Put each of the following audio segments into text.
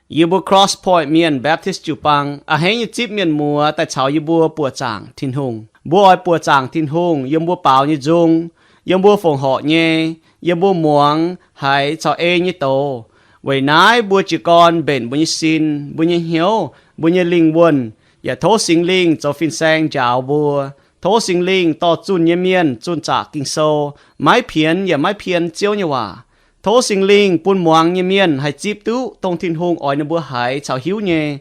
Yie mbuo Cross Point Mienh Baptist jiu-baang a'hneiv nyei zipv mienh muoz daaih caux yie mbuo buoqc zaangc Tin-Hungh. Mbuo oix buoqc zaangc Tin-Hungh yiem mbuo baaux nyei nzung, yiem mbuo fongc horc nyei, yiem mbuo muangx haiz caux ei nyei doz. Weic naaiv mbuo jiez gorn mbenc mbuo nyei sin, mbuo nyei hnyouv, mbuo nyei lingh wuonh, yaac tov Singx Lingh zoux fin-saeng njaaux mbuo. Tov Singx Lingh dorh zunh nyei mienh zunh zaqc Ging-Sou, maiv pienx yaac maiv pien Ziouv nyei waac. Tov Singx Lingh bun muangx nyei mienh haih zipv duqv dongh Tin-Hungh oix ninh mbuo haiz caux hiuv nyei,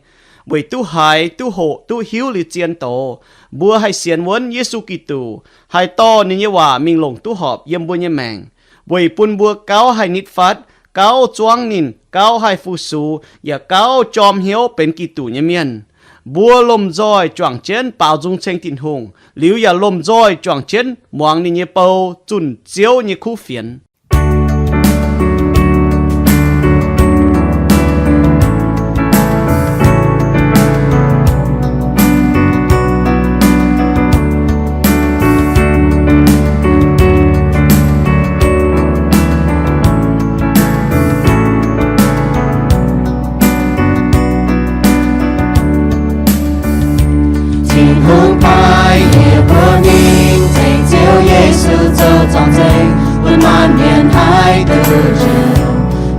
weic duqv haiz, duqv hoqc, duqv hiuv liuz zien doz, mbuo haih sienx wuonv Yesu Giduc, haih dorh ninh nyei waac mingh longc duqv horpc yiem mbuo nyei maengc, weic bun mbuo gauh haih nitv fatv, gauh zuangv ninh, gauh haih fu-sux, yaac gauh jorm hnyouv benx Giduc nyei mienh. Mbuo lomh nzoih juangc jienv baaux nzung ceng Tin-Hungh, liuz yaac lomh nzoih juangc jienv muangx ninh nyei bou zunh Ziouv nyei kuv fienx. Tin-Hungh paaiv yie mbuo mingh ceng Ziouv Yesu zoux zorng-zengx, bun maanc mienh haih duqv njoux,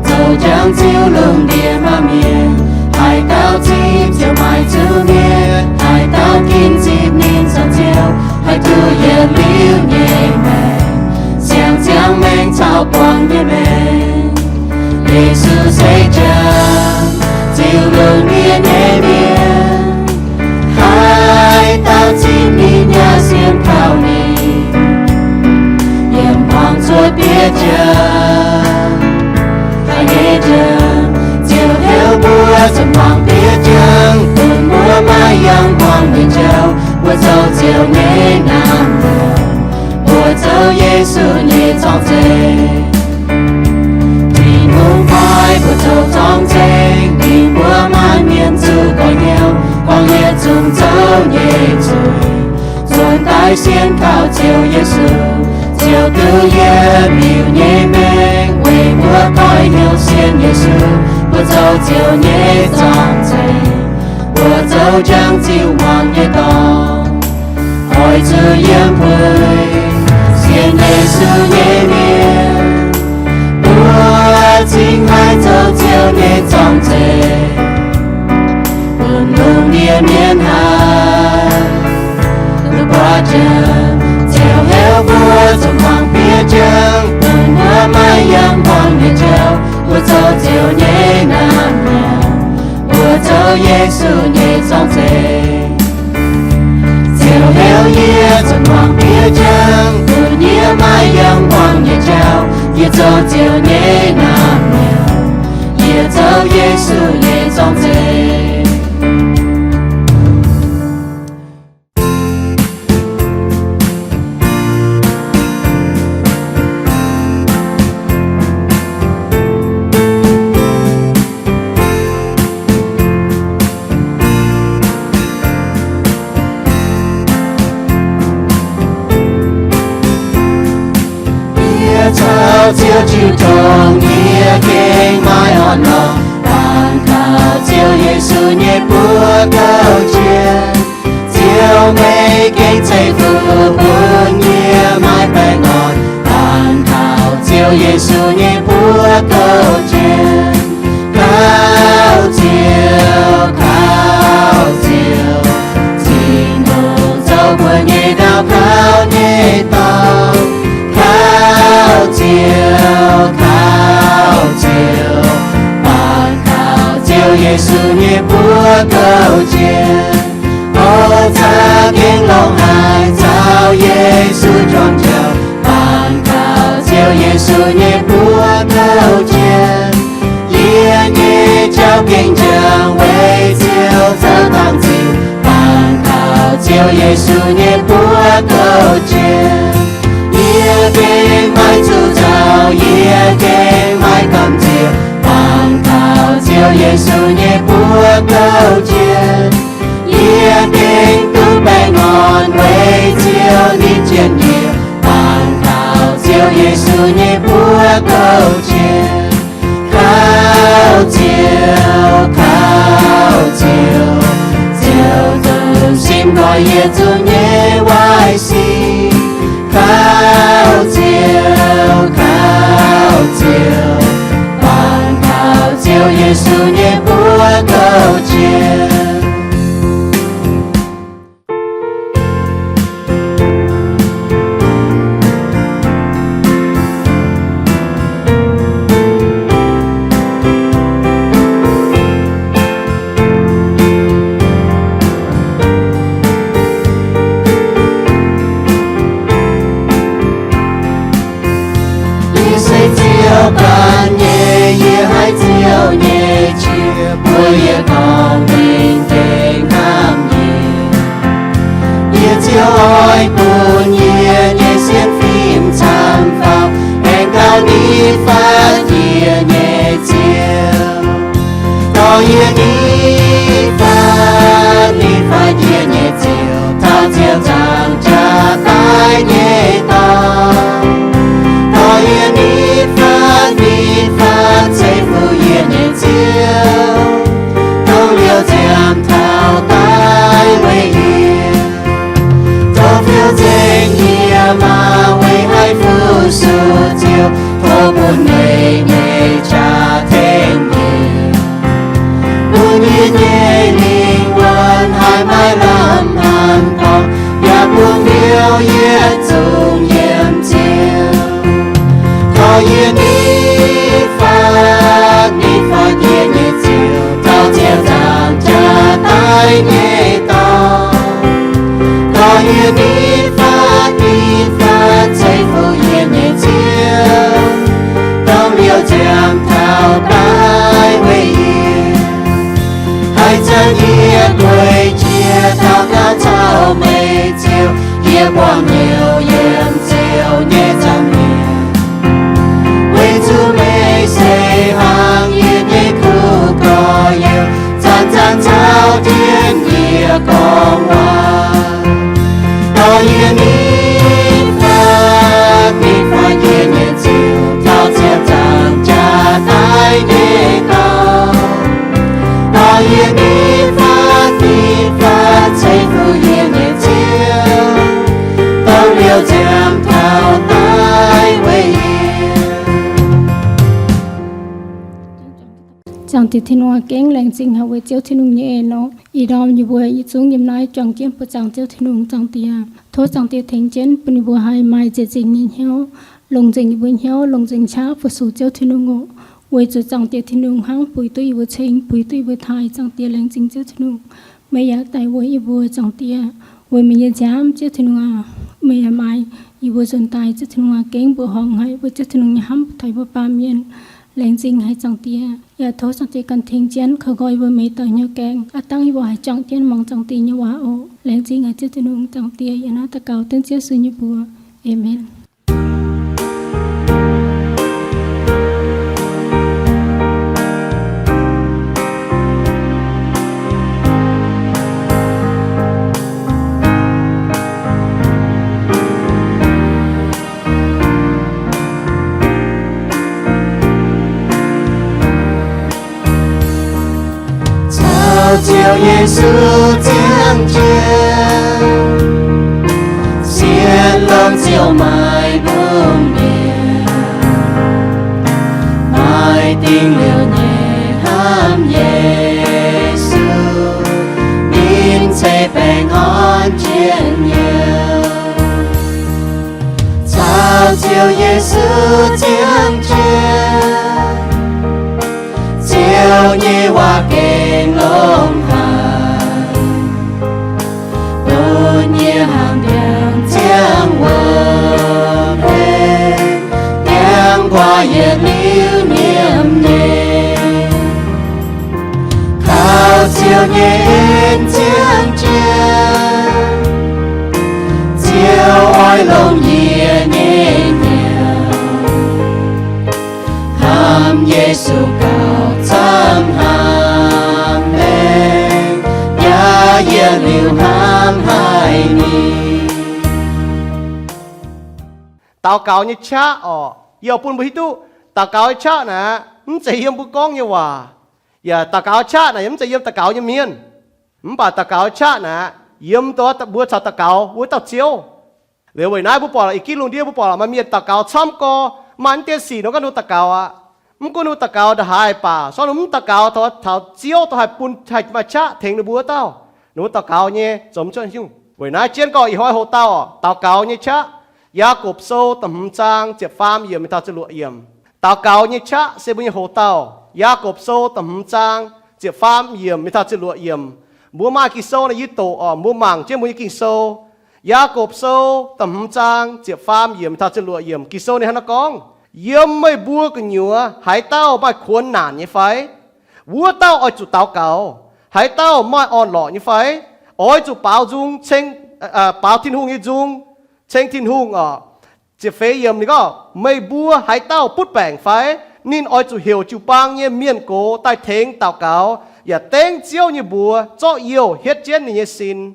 zoux njang Ziouv lungh ndiev maanc mienh. Haaix dauh zipv Ziouv maiv zuqc mietc, haaix dauh ginv zipv ninh zoux Ziouv, haih duqv yietc liuz nyei maengc, siang ziangh maengc caux buangh nyei maengc. Yesu se janx, Ziouv lungh ndiev nyei mienh. Haaix dauh zipv ninh yaac sienx kaux ninh, yiem hmuangx cuotv bieqc jangx, haiz nyei jangx, Ziouv heuc mbuo zuqc hmuangx bieqc jangx, bun mbuo maaih yangh buangh nyei jauv, mbuo zoux Ziouv nyei naamh nyouz, mbuo zoux Yesu nyei zorng-zengx. Tin-Hungh paaiv mbuo zoux zorng-zengx, mingh mbuox maanc mienh zuqc gorx-youz, buangh yietc zungv zoux nyei zuiz, zunh daaih sienx kaux Ziouv Yesu, ziouc duqv yietc liuz nyei maengc. Weic mbuo goiv hnyouv sienx Yesu, mbuo zoux Ziouv nyei zorng-zengx, mbuo zoux njang Ziouv muangx nyei dorngx. Oix zuqc yiem puix sienx Yesu nyei mienh, mbuo cingx haih zoux Ziouv nyei zorng-zengx, bun lungh ndiev mienh haih duqv buatc jangx. Ziouv heuc mbuo zuqc hmuangx bieqc jangx, bun mbuo maaih yangh buangh nyei jauv, mbuo zoux Ziouv nyei naamh nyouz, mbuo zoux Yesu nyei zorng-zengx. Ziouv heuc yie zuqc hmuangx bieqc jangx, bun yie maaih yangh buangh nyei jauv, yie zoux Ziouv nyei naamh nyouz, yie zoux Yesu nyei zorng-zengx. Yie caux Ziouv jiu tong, yie gengh maaih orn-lorqc, bangc kaux Ziouv Yesu nyei buoz gouv jien. Ziouv meih gengh ceix fuqv bun yie maaih baengh orn, bangc kaux Ziouv Yesu nyei buoz gouv jien. Kaux Ziouv, kaux Ziouv, Tin-Hungh zoux mbuo nyei ndaauv kaux nyei dorngx. Kaux Ziouv, kaux Ziouv, bangc kaux Ziouv Yesu nyei buoz gouv jien. O za'gengh longc haic caux Yesu juangc jauv, bangc kaux Ziouv Yesu nyei buoz gouv jien. Yie nyei jauv gengh jangx weic Ziouv zoux dangh ziqc, bangc kaux Ziouv Yesu nyei buoz gouv jien. Yie gengh maiv zuqc zaux, yie gengh maiv gamh nziex, bangc kaux Ziouv Yesu nyei buoz gouv jien. Yie gengh duqv baengh orn weic Ziouv nitv jienh yie, bangc kaux Ziouv Yesu nyei buoz gouv jien. Kaux Ziouv, Ziouv, kaux Ziouv, Ziouv zungv simv nqoi yietc zungv nyei waaic sic. Kaux Ziouv, kaux Ziouv, bangc taux Ziouv Yesu nyei buoz gouv jiex. Yie se Ziouv ganh nyei, yie haiz Ziouv nyei qiex mbuo, yie gorngv mingh gengh hnamv yie. Yie Ziouv oix bun yie nyei sienx fim camv faaux, aengx gauh nitv fatv yie nyei Ziouv. Dorh yie nitv fatv, nitv fatv yie nyei Ziouv, taux Ziouv zaangc jaax daaih nyei dorngx. Dorh yie nitv fatv, nitv fatv ceix fuqv yie nyei Ziouv, dongh liouh ziangh taux daaih weic yie. Tov fiuv-nzengc yie maah, weic haih fu-sux Ziouv, tov bun meih nyei jaa-tengx yie, bun yie nyei lingh wuonh haih maaih lamh hnamv dorngx, yaac bun mbiouh yietc zungv yiem Ziouv. Dorh yie nitv fatv, nitv fatv yie nyei Ziouv, taux Ziouv zaangc jaax daaih nyei dorngx. Dorh yie nitv fatv, nitv fatv ceix fuqv yie nyei Ziouv, dongh liouh ziangh taux daaih weic yie. Haih zanc yie gueic jiex daux gaux caux meih Ziouv, yie buangh hnyouv yiem Ziouv nyei nzangc-mienh. Weic zuqc meih se hlang yie nyei kuv gorx-youz, zanc-zanc caux jienv yie gorngv waac. Dorh yie nitv fatv, nitv fatv yie nyei Ziouv, taux Ziouv zaangc jaax daaih nyei dorngx. Dorh yie nitv fatv, nitv fatv ceix fuqv yie nyei Ziouv, dongh liouh ziangh taux daaih weic yie. Zaangc Diex Tin-Hungh aac, gengh laengz zingh haic weic Ziouv Tin-Hungh nyei eix norm. Ih ndorm yie mbuo yietc zungv yiem naaiv juangc jienv buoz-zaangc Ziouv Tin-Hungh. Zaangc Diex, tov Zaangc Diex tengx jienv bun yie mbuo haih maaih ziex nzingc nyei hnyouv, longc nzengc yie mbuo hnyouv, longc nzengc qaqv fu-sux Ziouv Tin-Hungh oc. Weic zuqc Zaangc Diex Tin-Hungh hnangv buix duqv yie mbuo ceng, buix duqv yie mbuo taaih. Zaangc Diex, laengz zingh Ziouv Tin-Hungh, meih yaac daic weic yie mbuo. Zaangc Diex, weic meih nyei nziaamv, Ziouv Tin-Hungh aac, meih yaac maaiz yie mbuo nzuonx daaih. Ziouv Tin-Hungh aac, gengh mbuoqc horngc haic weic Ziouv Tin-Hungh nyei hnamv taux yie mbuo baamh mienh. Laengz zingh haic Zaangc Diex. Yaac tov Zaangc Diex ganh tengx jienv kaux nqoi yie mbuo meix dauh hnyouv gaengh, aav dangv yie mbuo haih juangc jienv muangx Zaangc Diex nyei waac oc. Laengz zingh haic Ziouv Tin-Hungh. Zaangc Diex, yie naaiv daux gaux dengv Ziouv Yesu nyei mbuox. Aamen. Caux Ziouv Yesu ziangh jienv, sienx longx Ziouv maaih lungh ndiev, maaih dingc liouh nyei hnamv Yesu, ninh ceix baengh orn jienv yie. Caux Ziouv Yesu ziangh jienv, Ziouv nyei waac gengh longx haic, bun yie hnangv ndiangx-ziangh wuom-hlen, ndiangx-nquaah yietc liuz nyiemc nyei. Caux Ziouv nyei en ziangh jienv, Ziouv oix longc yie nyei hnyouv hnamv Yesu gauh camv hnamv mengh, yaac yietc liuz hnamv haic ninh. Daux gaux nyei qaqv orqc, yie oix bun mbuo hiuv duqv daux gaux nyei qaqv naaic mv zeiz yiem mbuo gorngv nyei waac. Yaac daux gaux qaqv naaic yaac mv zeiz yiem daux gaux nyei mienh. Mv baac daux gaux qaqv naaic yiem mbuo caux daux gaux wuov dauh Ziouv. Liuz weic naaiv mbuo buatc i gih lungh ndiev mbuo buatc maaih mienh daux gaux camv gorx, maaih mv dien sic nor gorngv ninh daux gaux aqv. Mv gunv ninh daux gaux ndongc haaix baac, se gorngv ninh mv daux gaux taux Ziouv, dongh haih bun, haih maaih qaqv tengx ninh mbuo wuov dauh, ninh mbuo daux gaux nyei zoux mv cuotv nyungc. Weic naaiv jienv gorngv ih hnoi hoc dauh daux gaux nyei qaqv. Yaagorpc Sou da'hmz zaang ziepc faam yiemc mingh taux ziepc luoqc yiemc. Daux gaux nyei qaqv se mbuo nyei hoc dauh. Yaagorpc Sou da'hmz zaang ziepc faam yiemc mingh taux ziepc luoqc yiemc. Mbuo maaih Ging-Sou naaic yie doqc oc, mbuo mangc jienv mbuo nyei Ging-Sou. Yaagorpc Sou da'hmz zaang ziepc faam yiemc mingh taux ziepc luoqc yiemc. Ging-Sou ninh hnangv naaiv gorngv, Yiem meih mbuo gu'nyuoz haaix dauh maaih kuonx naanc nyei fai? Wuov dauh oix zuqc daux gaux. Haaix dauh maaih orn-lorqc nyei fai? Oix zuqc baaux nzung ceng, baaux Tin-Hungh nyei nzung, ceng Tin-Hungh oc. Ziepc feix yiemc ninh gorngv, Meih mbuo haaix dauh butv baengc fai? Ninh oix zuqc heuc jiu-baang nyei mienh gox daaih tengx daux gaux, yaac dengv Ziouv nyei mbuox zorqv youh hietv jienv ninh nyei sin.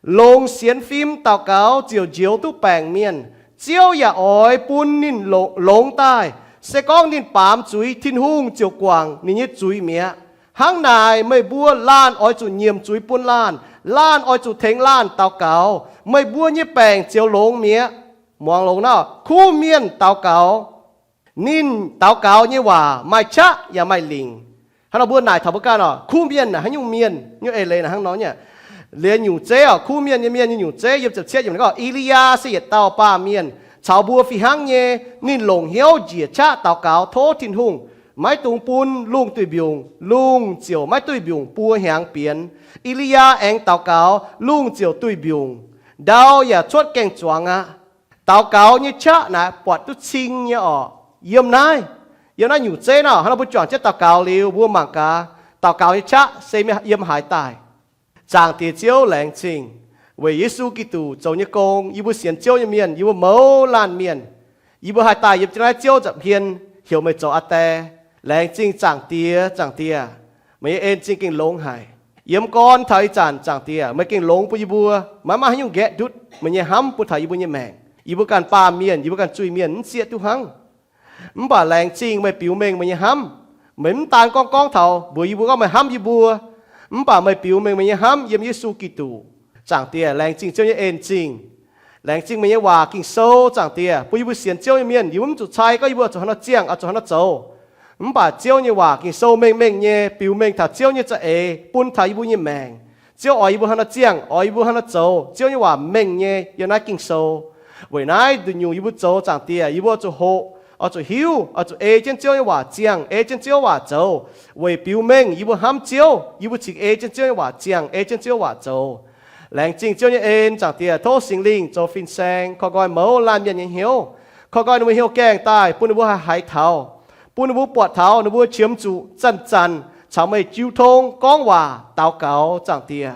Longc sienx fim daux gaux ziouc njoux duqv baengc mienh. Ziouv yaac oix bun ninh longx daaih. Se gorngv ninh baamz zuiz, Tin-Hungh ziouc guangc ninh nyei zuiz mi'aqv. Hnangv naaic meih mbuo laanh oix zuqc nyiemc zuiz bun laanh. Laanh oix zuqc tengx laanh daux gaux. Meih mbuo nyei baengc ziouc longx mi'aqv. Muangx longx nor, kuv mienh daux gaux, ninh daux gaux nyei waac maaih qaqv yaac maaih lingc. Hnangv nor mbuo naaic taux mbuo ganh oc, kuv mienh naaic haaix nyungc mienh? Nyungc eix leiz naaic hnangv nor nyei. Liuz nyungc zeiv oc, kuv mienh nyei mienh nyei nyungc zeiv yiem ziepc cietv yiemc gorngv, E^li^yaa se yietc dauh baamh mienh, caux mbuo fih hnangv nyei. Ninh longc hnyouv njiec qaqv daux gaux tov Tin-Hungh, maiv dungx bun lungh duih mbiungc, lungh ziouc maiv duih mbiungc buo hnyangx bienx. E^li^yaa aengx daux gaux, lungh ziouc duih mbiungc, ndau yaac cuotv gaeng-zuangx aqv. Daux gaux nyei qaqv naaic buatc duqv cing nyei oc. Yiem naaiv, yiem naaiv nyungc zeiv nor, hnangv nor mbuo juangc jienv daux gaux liuz, mbuo mangc gaax daux gaux nyei qaqv se yiem haaix daaih. Zaangc Diex Ziouv, laengz zingh weic Yesu Giduc zoux nyei gong. Yie mbuo sienx Ziouv nyei mienh, yie mbuo mouz laanh mienh, yie mbuo haih daaih yiem jienv naaiv Ziouv nza'hmien heuc meih zoux aa Die. Laengz zingh Zaangc Diex. Zaangc Diex, meih nyei en-zingh gengh longx haic. Yiem gorn taux ih zanc, Zaangc Diex, meih gengh longx bun yie mbuo. Maiv maaih haaix nyungc nqaeqv ndutv meih nyei hnamv bun taux yie mbuo nyei maengc. Yie mbuo ganh baamh mienh, yie mbuo ganh zuiz-mienh mv zieqv duqv hnangv. Mv baac laengz zingh meih biux mengh meih nyei hnamv. Meih mv daan gorngv gorngv taux mbuox yie mbuo gorngv meih hnamv yie mbuo, mv baac meih biux mengh meih nyei hnamv yiem Yesu Giduc. Zaangc Diex, laengz zingh Ziouv nyei en-zingh. Laengz zingh meih nyei waac Ging-Sou, Zaangc Diex, bun yie mbuo sienx Ziouv nyei mienh, yie mbuo mv zuqc cai gorngv yie mbuo zuqc haaix nor ziangh, oix zuqc haaix nor zoux. Mv baac Ziouv nyei waac Ging-Sou mengh mengh nyei biux mengh taux Ziouv nyei za'eix bun taux yie mbuo nyei maengc. Ziouv oix yie mbuo haaix nor ziangh, oix yie mbuo haaix nor zoux, Ziouv nyei waac mengh nyei yiem naaiv Ging-Sou. Weic naaiv nduqc nyungc yie mbuo zoux, Zaangc Diex, yie mbuo oix zuqc hoqc, oix zuqc hiuv, oix zuqc ei jienv Ziouv nyei waac ziangh, ei jienv Ziouv waac zoux, weic biux mengh yie mbuo hnamv Ziouv, yie mbuo cingx ei jienv Ziouv nyei waac ziangh, ei jienv Ziouv waac zoux. Laengz zingh Ziouv nyei en, Zaangc Diex, tov Singx Lingh zoux fin-saeng koi nqoi mouz laanh mienh nyei hnyouv, koi nqoi ninh mbuo hnyouv gaengh daaih, bun ninh mbuo haih haiz taux, bun ninh mbuo buatc taux ninh mbuo qiemx zuqc zanc-zanc caux meih jiu tong gorngv waac daux gaux, Zaangc Diex.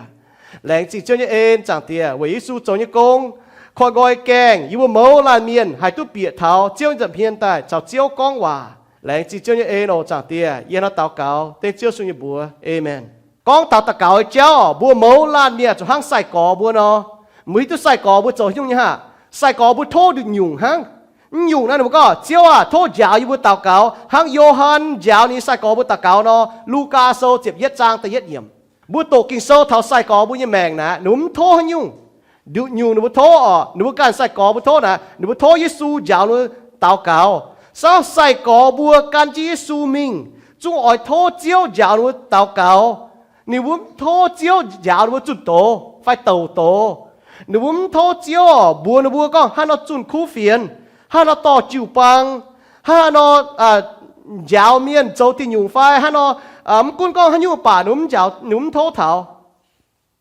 Laengz zingh Ziouv nyei en, Zaangc Diex, weic Yesu zoux nyei gong, koi nqoi gaengh yie mbuo mouz laanh mienh haih duqv bieqc taux Ziouv nyei nza'hmien daaih caux Ziouv gorngv waac. Laengz zingh Ziouv nyei en oc, Zaangc Diex. Yie hnangv naaiv daux gaux dengv Ziouv Yesu nyei mbuox, aamen. Gorngv taux daux gaux nyei jauv, mbuo mouz laanh mienh zuqc hnangv sai-gorx mbuo nor. Mbuo hiuv duqv sai-gorx mbuo zoux haaix nyungc nyei haic? Sai-gorx mbuo tov nduqc nyungc hnangv. Mv nyungc naaiv ninh mbuo gorngv, Ziouv aah, tov njaaux yie mbuo daux gaux hnangv Yo^han njaaux ninh nyei sai-gorx mbuo daux gaux nor. Lugaa Sou ziepc yietv zaang da'yietv yiemc. Mbuo doqc Ging-Sou taux sai-gorx mbuo nyei maengc naaic, ninh mbuo mv tov haaix nyungc. Nduqc nyungc ninh mbuo tov oc, ninh mbuo ganh sai-gorx mbuo tov naaic, ninh mbuo tov Yesu njaaux ninh mbuo daux gaux. Saauv sai-gorx mbuo gan jienv Yesu mingh, zungv oix tov Ziouv njaaux ninh mbuo daux gaux. Ninh mbuo mv tov Ziouv njaaux ninh mbuo zunh doz fai douc doz. Ninh mbuo mv tov Ziouv oc, mbuox ninh mbuo gorngv hnangv nor zunh kuv fienx, hnangv nor dorh jiu-baang, hnangv nor njaaux mienh zoux diuh nyungc fai hnangv nor, mv gunv gorngv haaix nyungc baac ninh mv njaaux, ninh mv tov taux.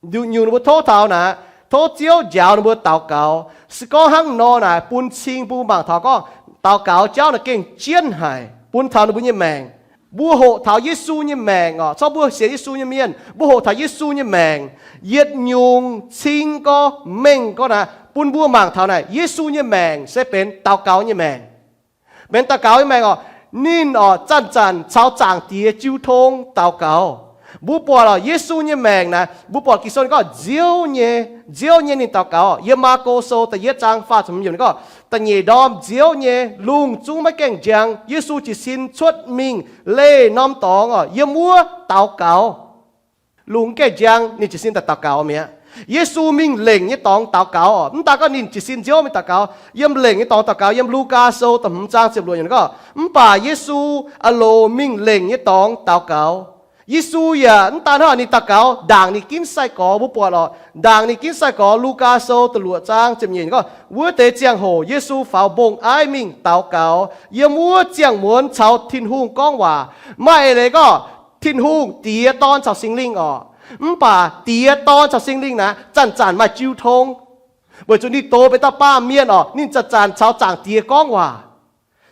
Nduqc nyungc ninh mbuo tov taux naaic, tov Ziouv njaaux ninh mbuo daux gaux. Se gorngv hnangv nor naaic, bun cing bun mangc taux gorngv daux gaux jauv naaic gengh jienv haic bun taux ninh mbuo nyei maengc. Mbuo hoqc taux Yesu nyei maengc oc, corc mbuo sienx Yesu nyei mienh, mbuo hoqc taux Yesu nyei maengc, yietc nyungc cing gorx mengh gorx naaic, bun mbuo mangc taux naaic, Yesu nyei maengc se benx daux gaux nyei maengc. Benx daux gaux nyei maengc oc. Ninh oc zanc-zanc caux Zaangc Diex jiu tong daux gaux. Mbuo buatc lorqc, Yesu nyei maengc naaic, mbuo buatc Ging-Sou ninh gorngv nziouv nyei, nziouv nyei ninh daux gaux. Yiem Maako Sou da'yietv zaang faah ziepc hmz yiemc ninh gorngv, da'nyeic ndorm nziouv nyei, lungh zungv maiv gaengh njang. Yesu jiez sin cuotv mingh leih norm dorngx oc, yiem wuov daux gaux. Lungh gaengh njang, ninh jiez sin daaih daux gaux mi'aqv. Yesu mingh lengc nyei dorngx daux gaux oc. Mv daaih gorngv ninh jiez sin nziouv mingh daux gaux, yiem lengc nyei dorngx daux gaux. Yiem Lugaa Sou da'hmz zaang ziepc luoqc yiemc ninh gorngv, mv baac Yesu a'lox mingh lengc nyei dorngx daux gaux. Yesu yaac mv daan hnangv, ninh daux gaux ndaangc ninh ginv sai-gorx. Mbuo buatc lorqc, ndaangc ninh ginv sai-gorx. Lugaa Sou da'luoqc zaang ziepc nyeic gorngv, wuov deix ziangh hoc Yesu faaux mbong aiv mingh daux gaux, yiem wuov ziangh muonz caux Tin-Hungh gorngv waac. Maaih eix leiz gorngv Tin-Hungh Diex, Dorn caux Singx Lingh oc. Mv baac Diex, Dorn caux Singx Lingh naaic zanc-zanc maaih jiu tong, weic zuqc ninh doz benx dauh baamh mienh oc, ninh zanc-zanc caux Zaangc Diex gorngv waac.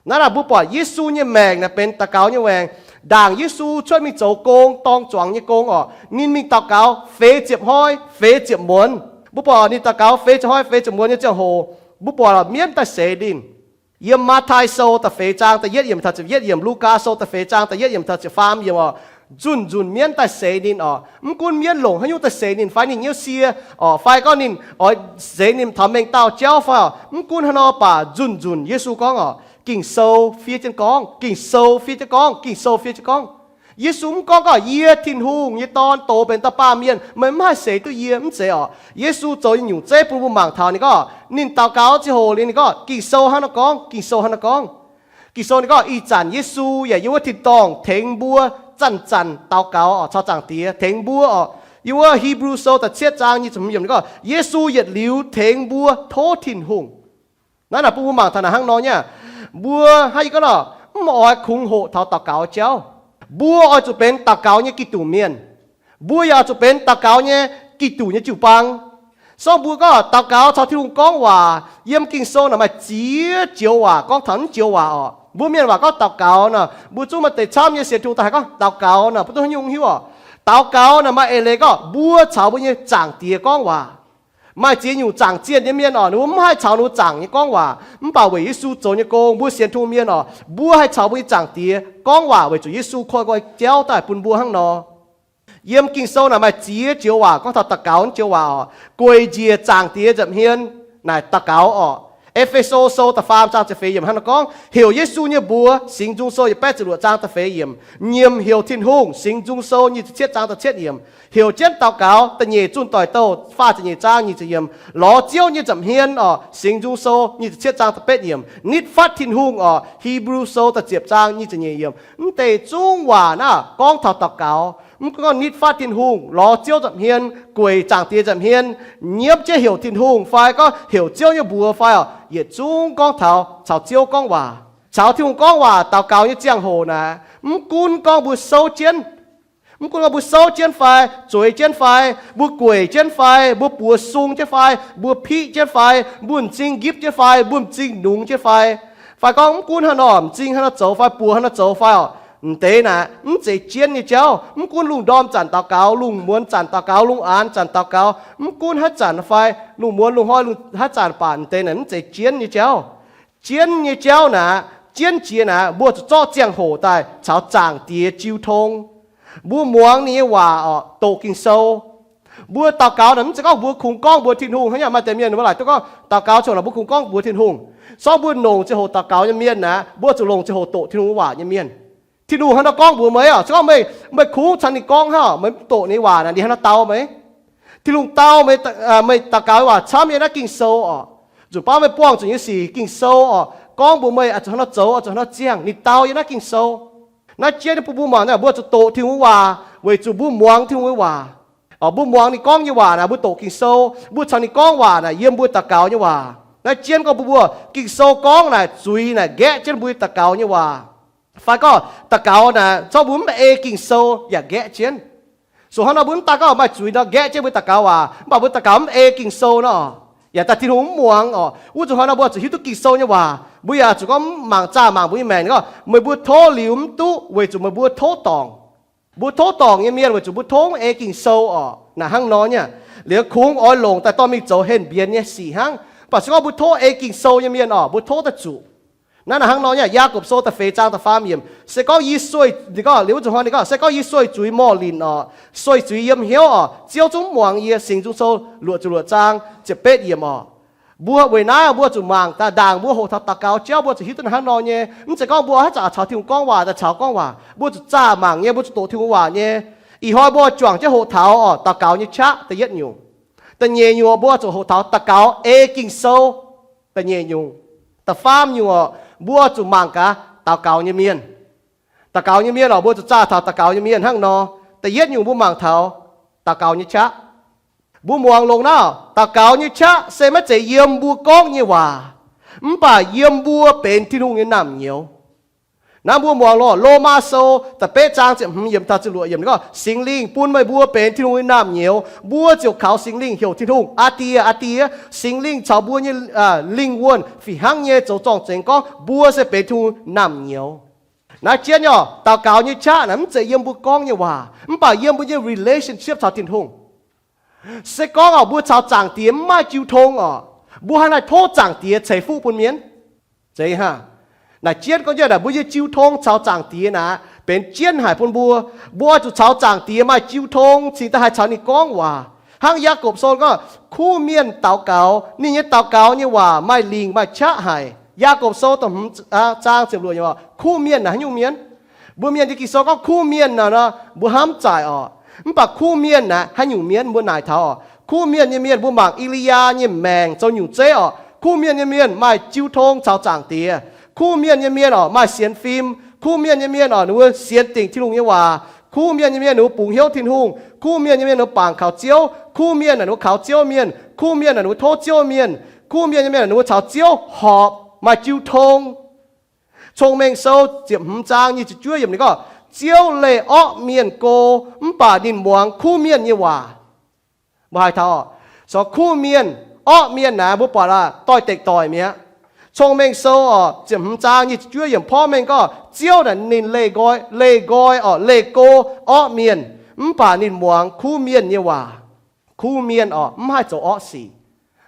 Naaiv naaic mbuo buatc Yesu nyei maengc naaic benx daux gaux nyei maengc. Ndaangc Yesu cuotv mingh zoux gong, dorng zuangx nyei gong oc, ninh mingh daux gaux feix ziepc hnoi feix ziepc muonz. Mbuo buatc ninh daux gaux feix ziepc hnoi feix ziepc muonz nyei ziangh hoc, mbuo buatc lorqc mienv daaih seix ninh. Yiem Matv^taai Sou da'feix zaang da'yietv yiemc taux ziepc yietv yiemc, Lugaa Sou da'feix zaang da'yietv yiemc taux ziepc faam yiemc oc, nzunc-nzunc mienv daaih seix ninh oc. Mv gunv mienv longc haaix nyungc daaih seix ninh, fai ninh nyei sie oc, fai gorngv ninh oix seix ninh taux mengh dauh jauv fai oc, mv gunv haaix nor baac nzunc-nzunc Yesu gorngv oc, Ging-Sou fiev jienv gorngv, Ging-Sou fiev jienv gorngv, Ging-Sou fiev jienv gorngv. Yesu mv gorngv gorngv, yie, Tin-Hungh nyei Dorn, doz benx dauh baamh mienh, meih mv haih seix duqv yie. Mv zeiz oc. Yesu zoux nyei nyungc zeiv bun mbuo mangc taux ninh gorngv, ninh daux gaux ziangh hoc liuz ninh gorngv, Ging-Sou hnangv naaiv gorngv, Ging-Sou hnangv naaiv gorngv. Ging-Sou ninh gorngv, ih zanc Yesu yaac yiem wuov tin-dorngh tengx mbuo zanc-zanc daux gaux oc, caux Zaangc Diex tengx mbuo oc. Yiem wuov Hipv^lu Sou da'cietv zaang nyic ziepc hmz yiemc ninh gorngv, Yesu yietc liuz tengx mbuo tov Tin-Hungh. Naaiv naaic bun mbuo mangc taux naaic hnangv nor nyei aqv. Mbuo hnangv yie gorngv nor, mv oix kungx hoqc taux daux gaux jauv. Mbuo oix zuqc benx daux gaux nyei Giduc mienh. Mbuo yaac oix zuqc benx daux gaux nyei Giduc nyei jiu-baang. Sorng mbuo gorngv daux gaux caux Tin-Hungh gorngv waac, yiem Ging-Sou naaic maaih ziex joux waac gorngv taux naaiv joux waac oc. Mbuo mienh waac gorngv daux gaux nor, mbuo zungv maaih deix camv nyei sienx Tin-Hungh daaih haiz gorngv daux gaux nor, mbuo duqv haaix nyungc hiuv oc. Daux gaux naaic maaih eix leiz gorngv mbuo caux mbuo nyei Zaangc Diex gorngv waac. Maaih ziex nyungc zaangc zienh nyei mienh oc, ninh mbuo mv haih caux ninh mbuo zaangc nyei gorngv waac. Mv baac weic Yesu zoux nyei gong, mbuo sienx Tin-Hungh mienh oc, mbuo haih caux mbuo nyei Zaangc Diex gorngv waac weic zuqc Yesu koi nqoi jauv daaih bun mbuo hnangv nor. Yiem Ging-Sou naaic maaih ziex joux waac gorngv taux daux gaux naaiv joux waac oc. Gueic njiec Zaangc Diex nza'hmien naaic daux gaux oc. E^fe^so Sou da'faam zaang ziepc feix yiemc hnangv naaiv gorngv, heuc Yesu nyei mbuox, Singx Nzung Sou yietc baeqv ziepc luoqc zaang da'feix yiemc. Nyiemc heuc Tin-Hungh, Singx Nzung Sou nyic ziepc cietv zaang da'cietv yiemc. Heuc jienv daux gaux, da'nyeic zunh doic douh, faah ziepc nyeic zaang nyic ziepc yiemc. Lorz Ziouv nyei nza'hmien oc, Singx Nzung Sou nyic ziepc cietv zaang da'betv yiemc. Nitv fatv Tin-Hungh oc, Hipv^lu Sou da'ziepc zaang nyic ziepc nyeic yiemc. Mv deix zungv waac naaiv gorngv taux daux gaux. Mv gunv gorngv nitv fatv Tin-Hungh, lorz Ziouv nza'hmien, gueic Zaangc Diex nza'hmien, nyiemv jienv heuc Tin-Hungh fai gorngv heuc Ziouv nyei mbuox fai oc, yietc zungv gorngv taux caux Ziouv gorngv waac, caux Tin-Hungh gorngv waac daux gaux nyei ziangh hoc naaic, mv gunv gorngv mbuo souv jienv, mv gunv gorngv mbuo souv jienv fai, zueiz jienv fai, mbuo gueic jienv fai, mbuo buoz sung jienv fai, mbuo piqv jienv fai, mbuo m'zing nqipv jienv fai, mbuo m'zing nungx jienv fai, fai gorngv mv gunv haaix nor m'zing haaix nor zoux fai, buoz haaix nor zoux fai oc, m'deix naaic mv zeiz jienv nyei jauv. Mv gunv lungh ndorm zanc daux gaux, lungh muonz zanc daux gaux, lungh aanx zanc daux gaux, mv gunv haaix zanc fai, lungh muonz lungh hnoi lungh haaix zanc baac m'deix naaic mv zeiz jienv nyei jauv. Jienv nyei jauv naaic, jienv jiex naaic, mbuo zuqc zorqv ziangh hoc daaih caux Zaangc Diex jiu tong. Mbuo muangx ninh nyei waac oc, doqc Ging-Sou. Mbuo daux gaux naaic mv zeiz gorngv mbuo kungx gorngv mbuox Tin-Hungh hnangv nyei. Maaih deix mienh mbuo laaic duqv gorngv daux gaux ziouc naaic mbuo kungx gorngv mbuox Tin-Hungh. Sorng mbuo longc ziangh hoc daux gaux nyei mienh naaic, mbuo zuqc longc ziangh hoc doqc Tin-Hungh waac nyei mienh. Tin-Hungh hnangv nor gorngv mbuox meih oc, se gorngv meih, meih kungx caux ninh gorngv hnangv, meih mv doqc ninh waac naaic, ninh hnangv nor dau meih? Tin-Hungh dau meih, meih daux gaux nyei waac camv yiem naaiv Ging-Sou oc. Nzunc baav meih buangh zuqc nyei sic Ging-Sou oc, gorngv mbuox meih oix zuqc hnangv nor zoux, oix zuqc hnangv nor ziangh, ninh dau yiem naaiv Ging-Sou. Naaiv jienv bun mbuo muangx naaic, mbuo zuqc doqc Tin-Hungh waac weic zuqc mbuo muangx Tin-Hungh nyei waac. Oc, mbuo muangx ninh gorngv nyei waac naaic, mbuo doqc Ging-Sou, mbuo caux ninh gorngv waac naaic, yiem mbuo daux gaux nyei waac. Naaiv jienv gorngv mbuo, mbuo Ging-Sou gorngv naaic, zuiz naaic nqaeqv jienv mbuo daux gaux nyei waac. Fai gorngv daux gaux naaic, corc mbuo mv ei Ging-Sou yaac nqaeqv jienv. Zuqc hnangv nor mbuo mv daan gorngv maaih zuiz nor nqaeqv jienv mbuo daux gaux waac, mv baac mbuo daux gaux mv ei Ging-Sou nor, yaac daaih Tin-Hungh mv muangx oc. Wuov zuqc hnoi nor mbuo zuqc hiuv duqv Ging-Sou nyei waac, mbuo yaac zuqc gorngv mangc zaah mangc mbuo nyei maengc gorngv meih mbuo tov liuz mv duqv weic zuqc meih mbuo tov dorngc. Mbuo tov dorngc nyei mienh weic zuqc mbuo tov mv ei Ging-Sou oc. Naaic hnangv nor nyei, liuz kungx oix longc daaih dorh mingh zoux henh mbienx nyei sic hnangv. Mv baac se gorngv mbuo tov ei Ging-Sou nyei mienh oc, mbuo tov daaih zuqc. Naaiv naaic hnangv nor nyei, Yaagorpc Sou da'feix zaang da'faam yiemc, se gorngv yie sueih, ninh gorngv liuz wuov zuqc hnoi ninh gorngv, se gorngv yie sueih zuiz morh linc orqc, sueih zuiz yiem hnyouv orqc, Ziouv zungv muangx yie. Singx Nzung Sou luoqc ziepc luoqc zaang ziepc betv yiemc orqc. Mbuo weic naaiv mbuo zuqc mangc daaih ndaangc mbuo hoqc taux daux gaux jauv, mbuo zuqc hiuv duqv hnangv nor nyei. Mv zeiz gorngv mbuo haaix zanc caux Tin-Hungh gorngv waac daaih caux gorngv waac, mbuo zuqc zaah mangc nyei, mbuo zuqc doqc Tin-Hungh waac nyei. Ih hnoi mbuo juangc jienv hoqc taux orqc, daux gaux nyei qaqv da'yietv nyungc. Da'nyeic nyungc mbuo zuqc hoqc taux daux gaux ei Ging-Sou. Da'nyeic nyungc. Da'faam nyungc orqc, mbuo zuqc mangc gaax daux gaux nyei mienh. Daux gaux nyei mienh orqc, mbuo zuqc zaah taux daux gaux nyei mienh hnangv nor. Da'yietv nyungc mbuo mangc taux daux gaux nyei qaqv. Mbuo muangx longx naaiv, daux gaux nyei qaqv se maiv zeiz yiem mbuo gorngv nyei waac, mv baac yiem mbuo benx Tin-Hungh nyei naamh nyouz. Naaiv mbuo muangx longx Lomaa Sou da'betv zaang ziepc hmz yiemc taux ziepc luoqc yiemc gorngv, Singx Lingh bun meih mbuo benx Tin-Hungh nyei naamh nyouz, mbuo ziouc kaux Singx Lingh heuc Tin-Hungh, Aa Die, Aa Die. Singx Lingh caux mbuo nyei lingh wuonh fih hnangv nyei zoux zorng-zengx gorngv mbuo se benx Tin-Hungh naamh nyouz. Naaiv jienv nyei orqc, daux gaux nyei qaqv naaic mv zeiz yiem mbuo gorngv nyei waac, mv baac yiem mbuo nyei relationship caux Tin-Hungh. Se gorngv orqc, mbuo caux Zaangc Diex mv maaih jiu tong orqc, mbuo haaix nor tov Zaangc Diex ceix fuqv bun mienh? Zeiz hnangv. Naaic jienv gorngv nyei naaic, mbuo nyei jiu tong caux Zaangc Diex naaic benx jienv haic bun mbuo. Mbuo oix zuqc caux Zaangc Diex maaih jiu tong cingx daaih haih caux ninh gorngv waac. Hnangv Yaagorpc Sou gorngv, kuv mienh daux gaux, ninh nyei daux gaux nyei waac maaih lingc maaih qaqv haic. Yaagorpc Sou da'hmz zaang ziepc luoqc yiemc, kuv mienh naaic haaix nyungc mienh? Mbuo Mienh nyei Ging-Sou gorngv kuv mienh naaic nor, mbuo hnamv zaaic orqc. Mv baac kuv mienh naaic haaix nyungc mienh? Mbuo naaic taux orqc, kuv mienh nyei mienh, mbuo mangc E^li^yaa nyei maengc zoux nyungc zeiv orqc, kuv mienh nyei mienh maaih jiu tong caux Zaangc Diex. Kuv mienh nyei mienh orqc, maaih sienx fim. Kuv mienh nyei mienh orqc, ninh mbuo sienx dingc Tin-Hungh nyei waac. Kuv mienh nyei mienh ninh mbuo bungx hnyouv Tin-Hungh. Kuv mienh nyei mienh ninh mbuo bangc kaux Ziouv. Kuv mienh naaic ninh mbuo kaux Ziouv mienh. Kuv mienh naaic ninh mbuo tov Ziouv mienh. Kuv mienh nyei mienh ninh mbuo caux Ziouv horpc, maaih jiu tong. Cong-Mengh Sou ziepc hmz zaang nyic ziepc juov yiemc ninh gorngv, Ziouv leih orqv mienh go, mv baac ninh muangx kuv mienh nyei waac. Mbuo haiz taux orqc, caux kuv mienh, orqv mienh naaic mbuo buatc aqv, doix-dekc doic mi'aqv. Cong-Mengh Sou orqc, ziepc hmz zaang nyic ziepc juov yiemc porv mengh gorngv Ziouv naaic ninh leih nqoi, leih nqoi orqc, leih go orqv mienh, mv baac ninh muangx kuv mienh nyei waac. Kuv mienh orqc, mv haih zoux orqv sic,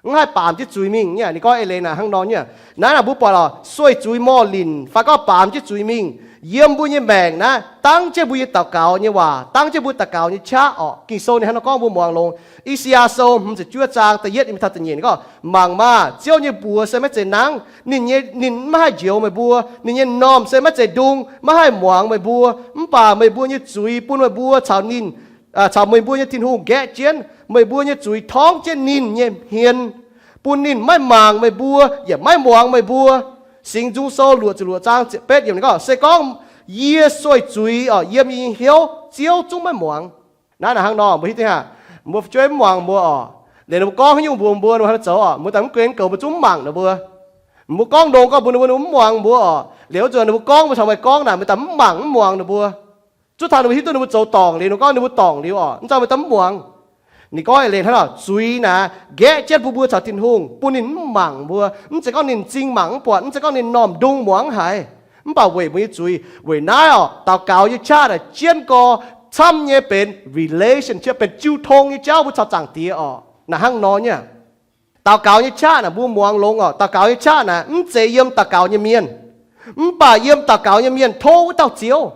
mv haih baamz jienv zuiz mingh nyei. Ninh gorngv eix leiz naaic hnangv nor nyei. Naaiv naaic mbuo buatc orqc, sueih zuiz morh linc fai gorngv baamz jienv zuiz mingh, yiem mbuo nyei maengc naaiv, dangv jienv mbuo nyei daux gaux nyei waac, dangv jienv mbuo daux gaux nyei qaqv orqc. Ging-Sou ninh hnangv nor gorngv, mbuo muangx longx. I^saa^yaa Sou hmz ziepc juov zaang da'yietv mingh taux da'nyeic gorngv, Mangc maah! Ziouv nyei mbuox se maiv zeiz nangv. Ninh nyei, ninh maiv haih njoux meih mbuo. Ninh nyei m'normh se maiv zeiz ndung, maiv haih muangx meih mbuo. Mv baac meih mbuo nyei zuiz bun meih mbuo caux ninh, caux meih mbuo nyei Tin-Hungh nqaeqv jienv. Meih mbuo nyei zuiz torngv jienv ninh nyei hmien, bun ninh maiv mangc meih mbuo yaac maiv muangx meih mbuo. Singx Nzung Sou luoqc ziepc luoqc zaang ziepc betv yiemc ninh gorngv, Se gorngv yie sueih zuiz orqc, yiem yie nyei hnyouv, Ziouv zungv maiv muangx. Naaiv naaic hnangv nor, mbuo hiuv duqv hnangv, mbuo fu'jueiv mv muangx mbuo orqc, liuz ninh mbuo gorngv haaix nyungc mbuox mbuo, ninh mbuo hnangv nor zoux orqc, mbuo daaih mv gunv goux mbuo zungv mv mangc ninh mbuo. Mbuo gorngv ndongc gorngv mbuox ninh mbuo, ninh mbuo mv muangx mbuo orqc. Liuz zuqc ninh mbuo gorngv mbuo caux meih gorngv naaic, mbuo daaih mv mangc mv muangx ninh mbuo. Zungv taux ninh mbuo hiuv duqv ninh mbuo zoux dorngc liuz, ninh gorngv ninh mbuo dorngc liuz orqc, mv zeiz mbuo daaih mv muangx. Ninh gorngv eix leiz hnangv nor, zuiz naaic nqaeqv jienv bun mbuo caux Tin-Hungh, bun ninh mv mangc mbuo. Mv zeiz gorngv ninh m'zing mangc mv buatc, mv zeiz gorngv ninh m'normh ndung muangx mv haiz, mv baac weic mbuo nyei zuiz. Weic naaiv orqc, daux gaux nyei qaqv naaic jienv gorx camv nyei benx relationship, benx jiu tong nyei jauv mbuo caux Zaangc Diex orqc. Naaic hnangv nor nyei. Daux gaux nyei qaqv naaic mbuo muangx longx orqc, daux gaux nyei qaqv naaic mv zeiz yiem daux gaux nyei mienh, mv baac yiem daux gaux nyei mienh tov wuov dauh Ziouv.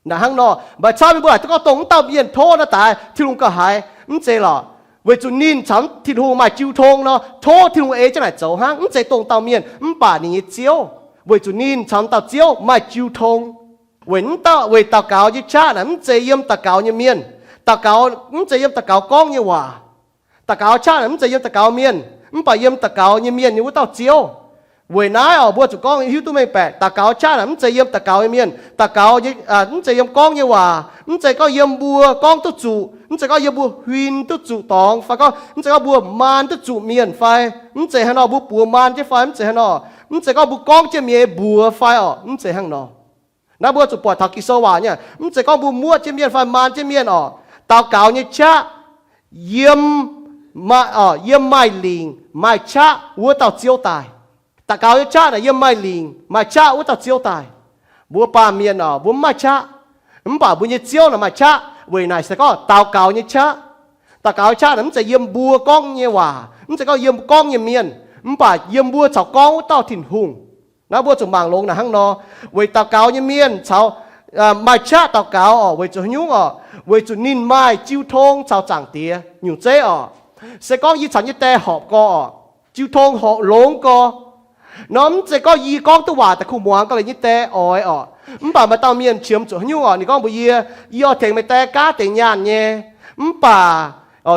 Naaic hnangv nor, mv baac camv nyei mbuo naaic duqv gorngv dongh wuov dauh mienh tov naaiv daaih Tin-Hungh gauh haiz, mv zeiz lorqc. Weic zuqc ninh caux Tin-Hungh maaih jiu tong nor, tov Tin-Hungh ei jienv naaic zoux hnangv. Mv zeiz dongh dauh mienh, mv baac ninh nyei Ziouv, weic zuqc ninh caux dauh Ziouv maaih jiu tong. Weic, weic daux gaux nyei qaqv naaic mv zeiz yiem daux gaux nyei mienh. Daux gaux mv zeiz yiem daux gaux gorngv nyei waac. Daux gaux qaqv naaic mv zeiz yiem daux gaux mienh, mv baac yiem daux gaux nyei mienh nyei wuov dauh Ziouv. Weic naaiv orqc, mbuo zuqc gorngv hiuv duqv mengh baeqc, daux gaux qaqv naaic mv zeiz yiem daux gaux nyei mienh, daux gaux, mv zeiz yiem gorngv nyei waac, mv zeiz gorngv yiem mbuo gorngv duqv zuqc, mv zeiz gorngv yiem mbuo huin duqv zuqc dorngx, fai gorngv mv zeiz gorngv mbuo maan duqv zuqc mienh fai, mv zeiz hnangv nor mbuo buoz maan jienv fai, mv zeiz hnangv nor, mv zeiz gorngv mbuo gorngv jienv mienh nyei mbuox fai orqc, mv zeiz hnangv nor. Naaiv mbuo zuqc buatc taux Ging-Sou waac nyei, mv zeiz gorngv mbuo muoqv jienv mienh fai maan jienv mienh orqc. Daux gaux nyei qaqv yiem, yiem maaih lingc maaih qaqv wuov dauh Ziouv daaih. Daux gaux nyei qaqv naaic yiem maaih lingc maaih qaqv wuov dauh Ziouv daaih. Mbuo baamh mienh orqc, mbuo mv maaih qaqv, mv baac mbuo nyei Ziouv naaic maaih qaqv. Weic naaic se gorngv daux gaux nyei qaqv. Daux gaux nyei qaqv naaic mv zeiz yiem mbuo gorngv nyei waac, mv zeiz gorngv yiem gorngv nyei mienh, mv baac yiem mbuo caux gorngv wuov dauh Tin-Hungh. Naaiv mbuo zuqc mangc longx naaic hnangv nor. Weic daux gaux nyei mienh caux maaih qaqv daux gaux oc, weic zuqc haaix nyungc oc? Weic zuqc ninh maaih jiu tong caux Zaangc Diex nyungc zeiv oc. Se gorngv yie caux nyei die horpc gau oc, jiu tong horpc longx gau nor, mv zeiz gorngv yie gorngv duqv waac daaih kuh muangx gau leiz nyei die oix oc. Mv baac maaih dauh mienh qiemx zuqc haaix nyungc oc? Ninh gorngv mbuox yie, yie oix tengx meih die gaav deix nyaanh nyei, mv baac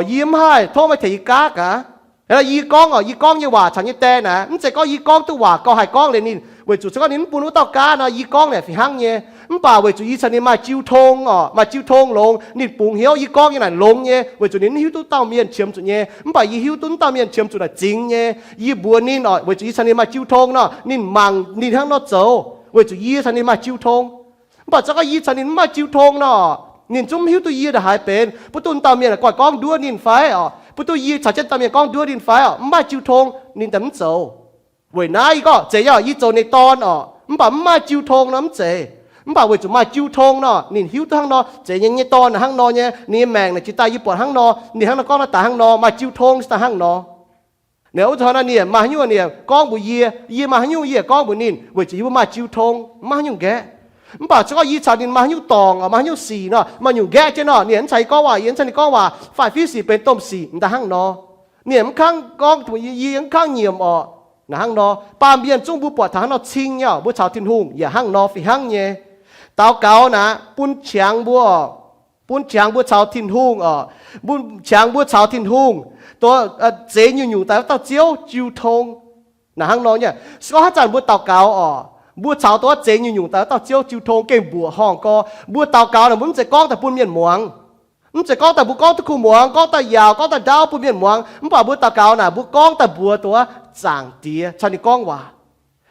yie mv haih tov meih tengx yie gaav gaax. Yie gorngv oc, yie gorngv nyei waac caux nyei die naaic, mv zeiz gorngv yie gorngv duqv waac gau haih gorngv liuz ninh, weic zuqc se gorngv ninh mv bun wuov dauh gaav nor, yie gorngv naaic fih hnangv nyei. Mv baac weic zuqc yie caux ninh maaih jiu tong oc, maaih jiu tong longx, ninh bungx hnyouv yie gorngv nyei naaic longx nyei, weic zuqc ninh mv hiuv duqv dauh mienh qiemx zuqc nyei, mv baac yie hiuv duqv dauh mienh qiemx zuqc naaic zingx nyei. Yie mbuox ninh oc, weic zuqc yie caux ninh maaih jiu tong nor, ninh mangc ninh hnangv nor zoux, weic zuqc yie caux ninh maaih jiu tong. Mv baac se gorngv yie caux ninh mv maaih jiu tong nor, ninh zungv mv hiuv duqv yie ndongc haaix benx, bun duqv dauh mienh goiv gorngv nduov ninh fai oc, bun duqv yie caux jienv dauh mienh gorngv nduov ninh fai oc, mv maaih jiu tong ninh daaih mv zoux. Weic naaiv yie gorngv zeiz nyei, yie zoux ninh dorn oc, mv baac mv maaih jiu tong nor mv zeiz. Mv baac weic zuqc maaih jiu tong nor, ninh hiuv duqv hnangv nor, zeiz nyei, nyei dorn naaic hnangv nor nyei, ninh nyei maengc naaic jiex daaih yie buatc hnangv nor, ninh hnangv nor gorngv naaiv daaih hnangv nor, maaih jiu tong se daaih hnangv nor. Ninh wuov zanc nor ninh maaih haaix nyungc ninh gorngv mbuox yie, yie maaih haaix nyungc yie gorngv mbuox ninh, weic zuqc yie mbuo maaih jiu tong, mv maaih haaix nyungc nqaeqv. Mv baac se gorngv yie caux ninh maaih haaix nyungc dorngc oc, maaih haaix nyungc sic nor, maaih nyungc nqaeqv jienv nor, ninh mv caux yie gorngv waac, yie mv caux ninh gorngv waac, faah fiev sic benx domh sic, m'daaih hnangv nor. Ninh mv kangv gorngv, yie mv kangv nyiemc oc. Naaic hnangv nor, baamh mienh zungv mbuo buatc taux hnangv nor cing nyei oc, mbuo caux Tin-Hungh yaac hnangv nor fih hnangv nyei. Daux gaux naaic bun qangx mbuo oc, bun qangx mbuo caux Tin-Hungh oc, bun qangx mbuo caux Tin-Hungh, dongh zeix nyungc-nyungc daaih wuov dauh Ziouv jiu tong. Naaic hnangv nor nyei, se gorngv haaix zanc mbuo daux gaux oc, mbuo caux dongh wuov zeix nyungc-nyungc daaih wuov dauh Ziouv jiu tong gengh mbuoqc horngh gorx. Mbuo daux gaux naaic mbuo mv zeiz gorngv daaih bun mienh muangx. Mv zeiz gorngv daaih mbuo gorngv duqv kuh muangx, gorngv daaih yaauc, gorngv daaih ndaauv bun mienh muangx. Mv baac mbuo daux gaux naaic mbuo gorngv daaih mbuox dongh wuov Zaangc Diex caux ninh gorngv waac.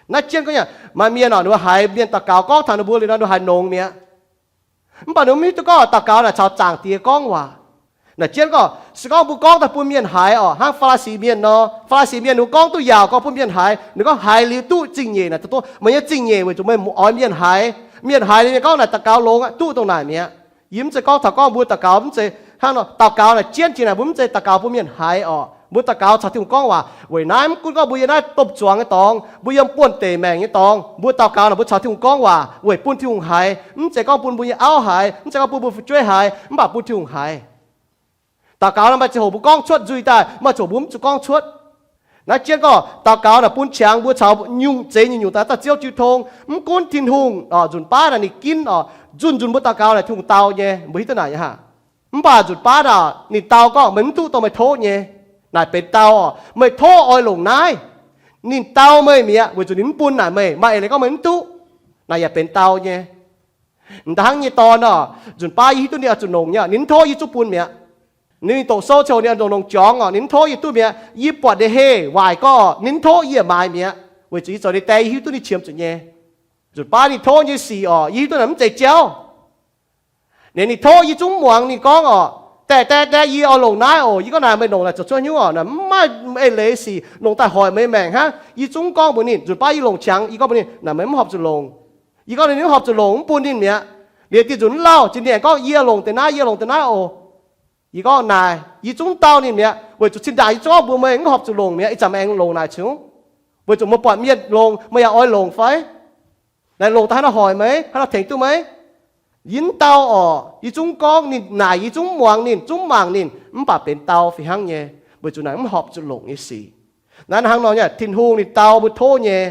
Naaiv jienv gorngv nyei, maaih mienh oc, ninh mbuo haiz mienh daux gaux gorngv taux ninh mbuo liuz nor, ninh mbuo haiz nongx mi'aqv. Mv baac ninh mbuo mv hiuv duqv gorngv daux gaux naaic caux Zaangc Diex gorngv waac. Naaic jienv gorngv, se gorngv mbuo gorngv daaih bun mienh haiz oc, hnangv Faa^li^si Mienh nor, Faa^li^si Mienh ninh mbuo gorngv duqv yaauc gorngv bun mienh haiz, ninh gorngv haiz liuz duqv zingh nyeic naaic, dongh meih nyei zingh nyeic weic zuqc meih oix mienh haiz. Mienh haiz liuz mienh gorngv naaic daux gaux longx aqv, duqv dongh naaic mi'aqv. Yie mv zeiz gorngv taux gorngv mbuo daux gaux mv zeiz hnangv nor, daux gaux naaic jienv jiex naaic mbuo mv zeiz daux gaux bun mienh haiz oc. Mbuo daux gaux caux Tin-Hungh gorngv waac. Weic naaiv mv gunv gorngv mbuo yiem naaiv domh zuangx nyei dorngx, mbuo yiem buonh deic maengc nyei dorngx, mbuo daux gaux naaic mbuo caux Tin-Hungh gorngv waac weic bun Tin-Hungh haiz. Mv zeiz gorngv bun mbuo nyei auv haiz, mv zeiz gorngv bun mbuo fu'jueiv haiz, mv baac bun Tin-Hungh haiz. Daux gaux naaic maaih ziangh hoc mbuo gorngv cuotv nzuih daaih, maaih ziangh hoc mbuo mv zuqc gorngv cuotv. Naaiv jienv gorngv daux gaux naaic bun qangx mbuo caux nyungc zeix nyungc-nyungc daaih dauh Ziouv jiu tong. Mv gunv Tin-Hungh oc, nzunc baav naaic ninh ginv oc, nzunc-nzunc mbuo daux gaux naaic Tin-Hungh dau nyei, mbuo hiuv duqv naaic nyei haah? Mv baac nzunc baav naaic ninh dau gorngv meih mv duqv dongh meih tov nyei. Naaic benx dau oc, meih tov oix longc naaiv. Ninh dau meih mi'aqv, weic zuqc ninh mv bun naaic meih, maaih eix leiz gorngv meih mv duqv. Naaic yaac benx dau nyei. M'daaih hnangv nyei dorn oc, nzunc baav yie hiuv duqv ninh oix zuqc longc nyei, ninh mv tov yie zungv bun mi'aqv. Ninh doqc sou ziouc ninh longc-longc jorngx oc, ninh mv tov yie duqv mi'aqv. Yie buatc ninh heh waaic gorx, ninh mv tov yie yaac maaiz mi'aqv, weic zuqc yie zoux ninh die, yie hiuv duqv ninh qiemx zuqc nyei. Nzunc baav ninh tov nyei sic oc, yie hiuv duqv naaic mv zeiz jauv. Ninh, ninh tov yie zungv muangx ninh gorngv oc, die, die, die, yie oix longc naaiv oc. Yie gorngv naaic meih longc naaic zoux cuotv haaix nyungc oc? Naaic mv maaih eix leiz sic, longc daaih hoic meih maengc hnangv. Yie zungv gorngv mbuox ninh, nzunc baav yie longc qangx, yie gorngv mbuox ninh, naaic meih mv horpc zuqc longc. Yie gorngv ninh mv horpc zuqc longc, mv bun ninh mi'aqv. Liuz dinh nzunc mv lauh, zinh ninh aengx gorngv yie longc deix naaiv, yie longc deix naaiv oc. Yie gorngv naaic, yie zungv dau ninh mi'aqv, weic zuqc zinh ndaangc yie zungv gorngv mbuox meih mv horpc zuqc longc mi'aqv, ih zanc meih aengx longc naaic cingx. Weic zuqc meih buatc mienh longc, meih yaac oix longc fai? Naaic longc daaih hnangv naaiv hoic meih, hnangv naaiv tengx duqv meih? Yie mv dau oc. Yie zungv gorngv ninh naaic, yie zungv mv muangx ninh, zungv mv mangc ninh, mv baac benx dau fih hnangv nyei, weic zuqc naaic mv horpc zuqc longc nyei sic. Naaiv hnangv nor nyei, Tin-Hungh ninh dau mbuo tov nyei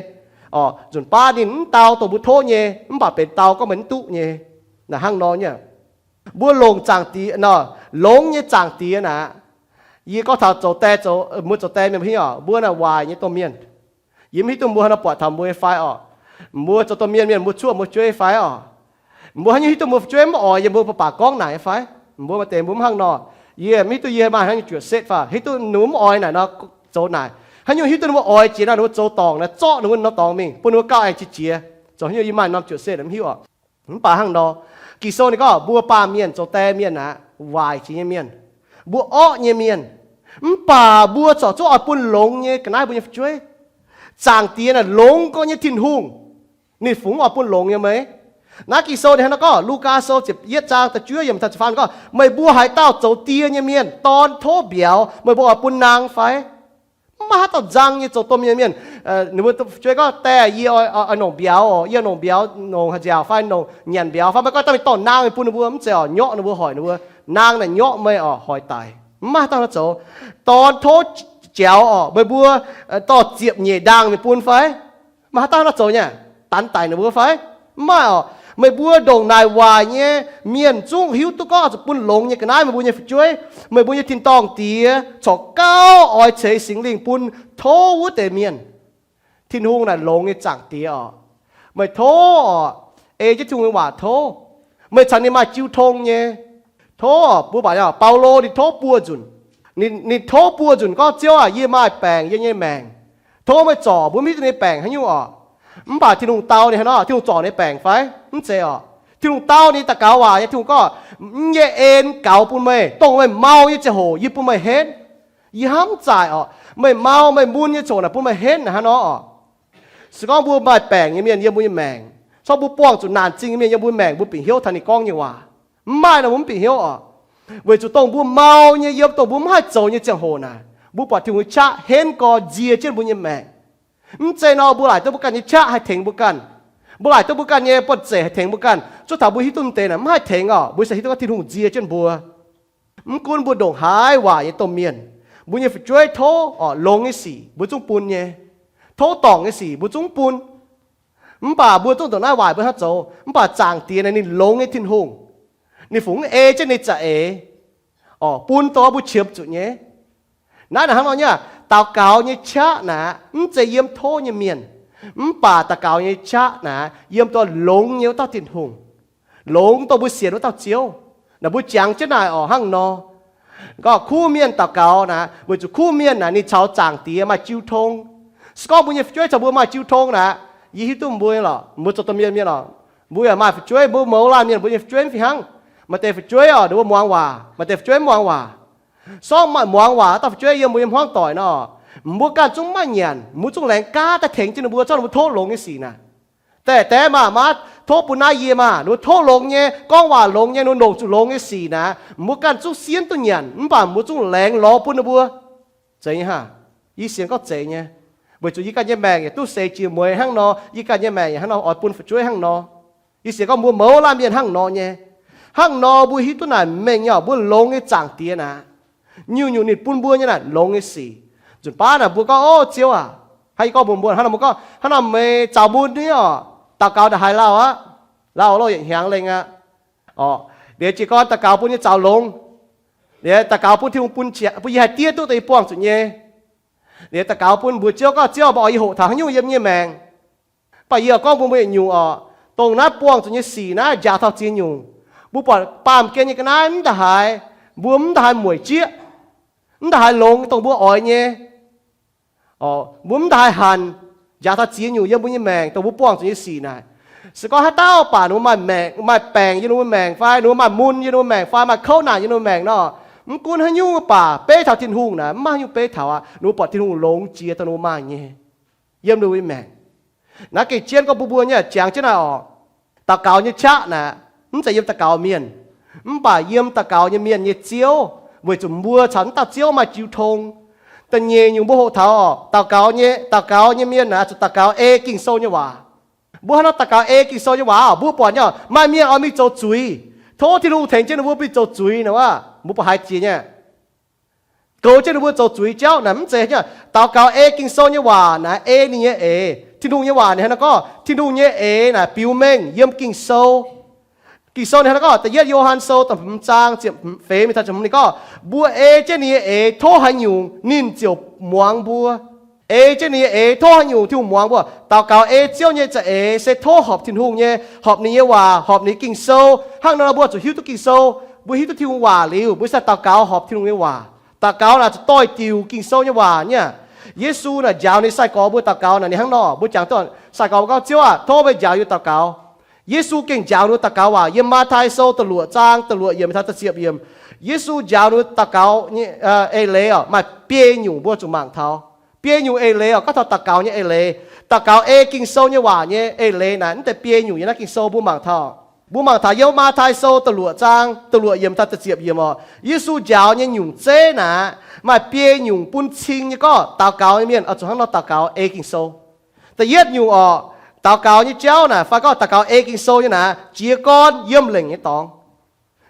oc. Nzunc baav ninh mv dau dongh mbuo tov nyei, mv baac benx dau gorngv meih mv duqv nyei. Naaic hnangv nor nyei. Mbuo longc Zaangc Diex nor, longx nyei Zaangc Diex naaic. Yie gorngv taux zoux die, zoux, mbuo zoux die mienh hingv oc, mbuo naaic waaic nyei domh mienh. Yie mv hiuv duqv mbuo haaix nor buatc taux mbuo nyei fai oc. Mbuo zoux domh mienh, mienh mbuo cuoqv mbuo fu'jueiv fai oc. Mbuo haaix nyungc hiuv duqv mbuo fu'jueiv mv oix yiem mbuo baac baac gorngv naaic nyei fai? Mbuo maaih deix mbuo mv hnangv nor. Yie mv hiuv duqv yie maaih haaix nyungc juoqc setv fai, hiuv duqv ninh mbuo mv oix naaic nor zoux naaic. Haaix nyungc hiuv duqv ninh mbuo oix jiex nor, ninh mbuo zoux dorngc naaic, zorqv ninh mbuo norm dorngx mingh bun ninh mbuo gauh aengx jiex jiex. Zoux haaix nyungc yie maaih norm juoqc setv mv hiuv oc. Mv baac hnangv nor, Ging-Sou ninh gorngv mbuo baamh mienh zoux die mienh aqv, waaic jiex nyei mienh, mbuo orqv nyei mienh. Mv baac mbuo corc zungv oix bun longx nyei ga'naaiv mbuo nyei fu'jueiv. Zaangc Diex naaic longx gorx nyei Tin-Hungh, ninh fungx oix bun longx nyei meih? Naaiv Ging-Sou ninh hnangv naaiv gorngv, Lugaa Sou ziepc yietv zaang da'juov yiemc taux ziepc faam gorngv, meih mbuo haaix dauh zoux die nyei mienh, dorn tov mbiauz, meih mbuo oix bun naang fai? Mv maaih haaix dauh nzang nyei zoux domh mienh mienh. Ninh mbuo fu'jueiv gorngv, Die, yie oix nongc mbiauz oc. Yie nongc mbiauz, nongc haaix nziaauc fai nongc nyanc mbiauz fai maiv gorngv daaih mingh dorh naang mingh bun ninh mbuo. Mv zeiz oc, nyorqv ninh mbuo, hoic ninh mbuo. Naang naaic nyorqv meih oc, hoic daic. Mv maaih haaix dauh nor zoux. Dorn tov jaux oc, meih mbuo dorh ziepc nyeic ndaangh mingh bun fai? Maaih haaix dauh nor zoux nyei? Danx daic ninh mbuo fai? Mv maaih oc. Meih mbuo ndongc naaic waaic nyei mienh zungv hiuv duqv gorngv zuqc bun longx nyei ga'naaiv meih mbuo nyei fu'jueiv. Meih mbuo nyei tin-dorngh Diex corc gauh oix ceix Singx Lingh bun tov wuov deix mienh. Tin-Hungh naaic longx nyei Zaangc Diex oc. Meih tov oc, ei jienv Tin-Hungh nyei waac tov. Meih caux ninh maaih jiu tong nyei. Tov oc, mbuo baac Baulo ninh tov buo nzunc. Ninh tov buo nzunc gorngv, Ziouv aac, yie maaih baengc yiem nyei maengc. Tov meih zorc mbuo mv hiuv duqv ninh nyei baengc haaix nyungc oc. Mv baac Tin-Hungh dau ninh haaix nor? Tin-Hungh zorc ninh nyei baengc fai? Mv zeiz oc. Tin-Hungh dau ninh daux gaux waac nyei, Tin-Hungh gorngv, Yie nyei en gaux bun meih, dongh meih mau nyei ziangh hoc yie bun meih henv. Yie hnamv zaaic oc, meih mau meih mun nyei ziangh hoc naaic bun meih henv hnangv nor oc. Se gorngv mbuo maaih baengc nyei mienh yiem mbuo nyei maengc, se gorngv mbuo buangh zuqc naanc zingh nyei mienh yiem mbuo maengc, mbuo bieqc hnyouv taux ninh gorngv nyei waac? Mv maaih nor, mbuo mv bieqc hnyouv oc. Weic zuqc dongh mbuo mau nyei, yiem dongh mbuo mv haih zoux nyei ziangh hoc naaic, mbuo buatc Tin-Hungh nyei qaqv henv gorx nzie jienv mbuo nyei maengc. Mv zeiz nor mbuo laaic duqv mbuo ganh nyei qaqv haih tengx mbuo ganh. Mbuo laaic duqv mbuo ganh nyei buonv-zeic haih tengx mbuo ganh. Zuov taux mbuo hiuv duqv mv deix naaic mv haih tengx oc. Mbuo se hiuv duqv gorngv Tin-Hungh nzie jienv mbuo. Mv gunv mbuo ndongc haaix waaic nyei domh mienh, mbuo nyei fu'jueiv tov oc, longx nyei sic mbuo zungv bun nyei. Tov dorngc nyei sic mbuo zungv bun. Mv baac mbuo zungv ndongc naaiv waaic mbuo hnangv zoux. Mv baac Zaangc Diex naaic ninh longx nyei Tin-Hungh. Ninh fungc mv ei jienv ninh za'eix oc, bun dongh mbuo qiemx zuqc nyei. Naaiv naaic hnangv nor nyei, daux gaux nyei qaqv naaic mv zeiz yiem tov nyei mienh. Mv baac daux gaux nyei qaqv naaic yiem dongh longx nyei wuov dauh Tin-Hungh, longx dongh mbuo sienx wuov dauh Ziouv. Naaic mbuo jangx jienv naaic oc hnangv nor. Gorngv kuv mienh daux gaux naaic, weic zuqc kuv mienh naaic ninh caux Zaangc Diex maaih jiu tong. Se gorngv mbuo nyei fu'jueiv caux mbuo maaih jiu tong naaic, yie hiuv duqv mbuo lorqc, mbuo zoux domh mienh mienh oc, mbuo yaac maaih fu'jueiv, mbuo mouz laanh mienh mbuo nyei fu'jueiv fih hnangv. Maaih deix fu'jueiv oc, ninh mbuo muangx waac, maaih deix fu'jueiv mv muangx waac. Sorngv maaih muangx waac dauh fu'jueiv yiem mbuo nyei hmuangv doic nor, mbuo ganh zungv maiv nyanc, mbuo zungv laengz gaav daaih tengx jienv ninh mbuo zorqv ninh mbuo tov longx nyei sic naaic. Daaih deix maah, maah, tov bun naaiv yie maah, ninh mbuo tov longx nyei, gorngv waac longx nyei, ninh mbuo longc zuqc longx nyei sic naaic, mbuo ganh zungv sienv duqv nyanc, mv baac mbuo zungv laengz lorz bun ninh mbuo. Zeiz nyei hnangv. Yie sienx gorngv zeiz nyei. Weic zuqc yie ganh nyei maengc yaac duqv seix jiex mueiz hnangv nor, yie ganh nyei maengc yaac hnangv nor oix bun fu'jueiv hnangv nor. Yie sienx gorngv mbuo mouz laanh mienh hnangv nor nyei. Hnangv nor mbuo hiuv duqv naaic mengh nyei oc, mbuo longx nyei Zaangc Diex naaic, nyungc-nyungc ninh bun mbuo nyei naaic longx nyei sic. Nzunc baav naaic mbuo gorngv, Ov, Ziouv aac, hnangv yie gorngv mbuox mbuo hnangv nor, mbuo gorngv, Hnangv nor meih zaux mun nyei oc, daux gaux ndongc haaix lauh aqv. Lauh loh yietc hnyangx lengh aqv. Oc, liuz jiez gorn daux gaux bun yie zaux longx. Liuz daux gaux bun Tin-Hungh bun yie haih diev duqv dongh yie buangh zuqc nyei. Liuz daux gaux bun mbuox Ziouv gorngv, Ziouv, meih oix yie hoqc taux haaix nyungc yiem yie nyei maengc? Mv baac yie oix gorngv mbuox mbuo yietc nyungc oc, dongh naaiv buangh zuqc nyei sic naaiv njaaux taux ziex nyungc. Mbuo buatc baamh gen nyei ga'naaiv mv ndongc haaix, mbuo mv ndongc haaix mueic jieqv, mv ndongc haaix longx dongh mbuo oix nyei. Mbuo mv ndongc haaix hanc, njaaux taux ziex nyungc yiem mbuo nyei maengc dongh mbuo buangh zuqc nyei sic naaic. Se gorngv haaix dauh baac ninh mbuo maaih maengc, maaih baengc yiem ninh mbuo maengc fai ninh mbuo maaih mun yiem ninh mbuo maengc fai maaih kouv naanc yiem ninh mbuo maengc nor, mv gunv haaix nyungc baac beiv taux Tin-Hungh naaic mv maaih haaix nyungc beiv taux aqv. Ninh mbuo buatc Tin-Hungh longx jiex dongh ninh mbuo maaih nyei yiem ninh mbuo nyei maengc. Naaiv gengh jienv gorngv bun mbuo nyei jangx jienv naaic oc. Daux gaux nyei qaqv naaic mv zeiz yiem daux gaux mienh, mv baac yiem daux gaux nyei mienh nyei ziouv, weic zuqc mbuo caux naaiv dauh Ziouv maaih jiu tong. Da'nyeic nyungc mbuo hoqc taux oc, daux gaux nyei, daux gaux nyei mienh naaic zuqc daux gaux ei Ging-Sou nyei waac. Mbuo hnangv nor daux gaux ei Ging-Sou nyei waac oc, mbuo buatc nyei oc, maaih mienh oix mingh zoux zuiz, tov Tin-Hungh tengx jienv ninh mbuo mingh zoux zuiz naaic, mbuo buatc haaix jiex nyei? Goux jienv ninh mbuo zoux zuiz jauv naaic mv zeiz nyei. Daux gaux ei Ging-Sou nyei waac naaic ei ninh nyei eix. Tin-Hungh nyei waac ninh hnangv naaiv gorngv, Tin-Hungh nyei eix naaic biux mengh yiem Ging-Sou. Ging-Sou ninh hnangv naaiv gorngv, da'yietv Yo^han Sou da'hmz zaang ziepc feix mingh taux ziepc hmz ninh gorngv, mbuo ei jienv ninh nyei eix tov haaix nyungc ninh ziouc muangx mbuo. Ei jienv ninh nyei eix tov haaix nyungc Tin-Hungh muangx mbuo. Daux gaux ei Ziouv nyei za'eix se tov horpc Tin-Hungh nyei, horpc ninh nyei waac, horpc ninh nyei Ging-Sou. Hnangv nor mbuo zuqc hiuv duqv Ging-Sou. Mbuo hiuv duqv Tin-Hungh waac liuz, mbuo sai daux gaux horpc Tin-Hungh nyei waac. Daux gaux naaic zuqc doix-diuc Ging-Sou nyei waac nyei. Yesu naaic njaaux ninh sai-gorx mbuo daux gaux naaic ninh hnangv nor, mbuo jangx duqv sai-gorx mbuo gorngv, Ziouv aah, tov meih njaaux yie daux gaux. Yesu gengh njaaux ninh daux gaux waac yiem Matv^tai Sou da'luoqc zaang da'luoqc yiemc taux da'ziepc yiemc. Yesu njaaux ninh daux gaux nyei eix leiz oc, maaih biei nyungc mbuo zuqc mangc taux. Biei nyungc eix leiz oc, gorngv taux daux gaux nyei eix leiz. Daux gaux ei Ging-Sou nyei waac nyei eix leiz naaic mv deix biei nyungc yiem naaiv Ging-Sou mbuo mangc taux. Mbuo mangc taux yiem Matv^tai Sou da'luoqc zaang da'luoqc yiemc taux da'ziepc yiemc oc, Yesu njaaux nyei nyungc zeiv naaic, maaih biei nyungc bun cing nyei gorngv daux gaux nyei mienh oix zuqc hnangv nor daux gaux ei Ging-Sou. Da'yietv nyungc oc, daux gaux nyei jauv naaic fai gorngv daux gaux ei Ging-Sou nyei naaic, jiez gorn yiem lengc nyei dorngx.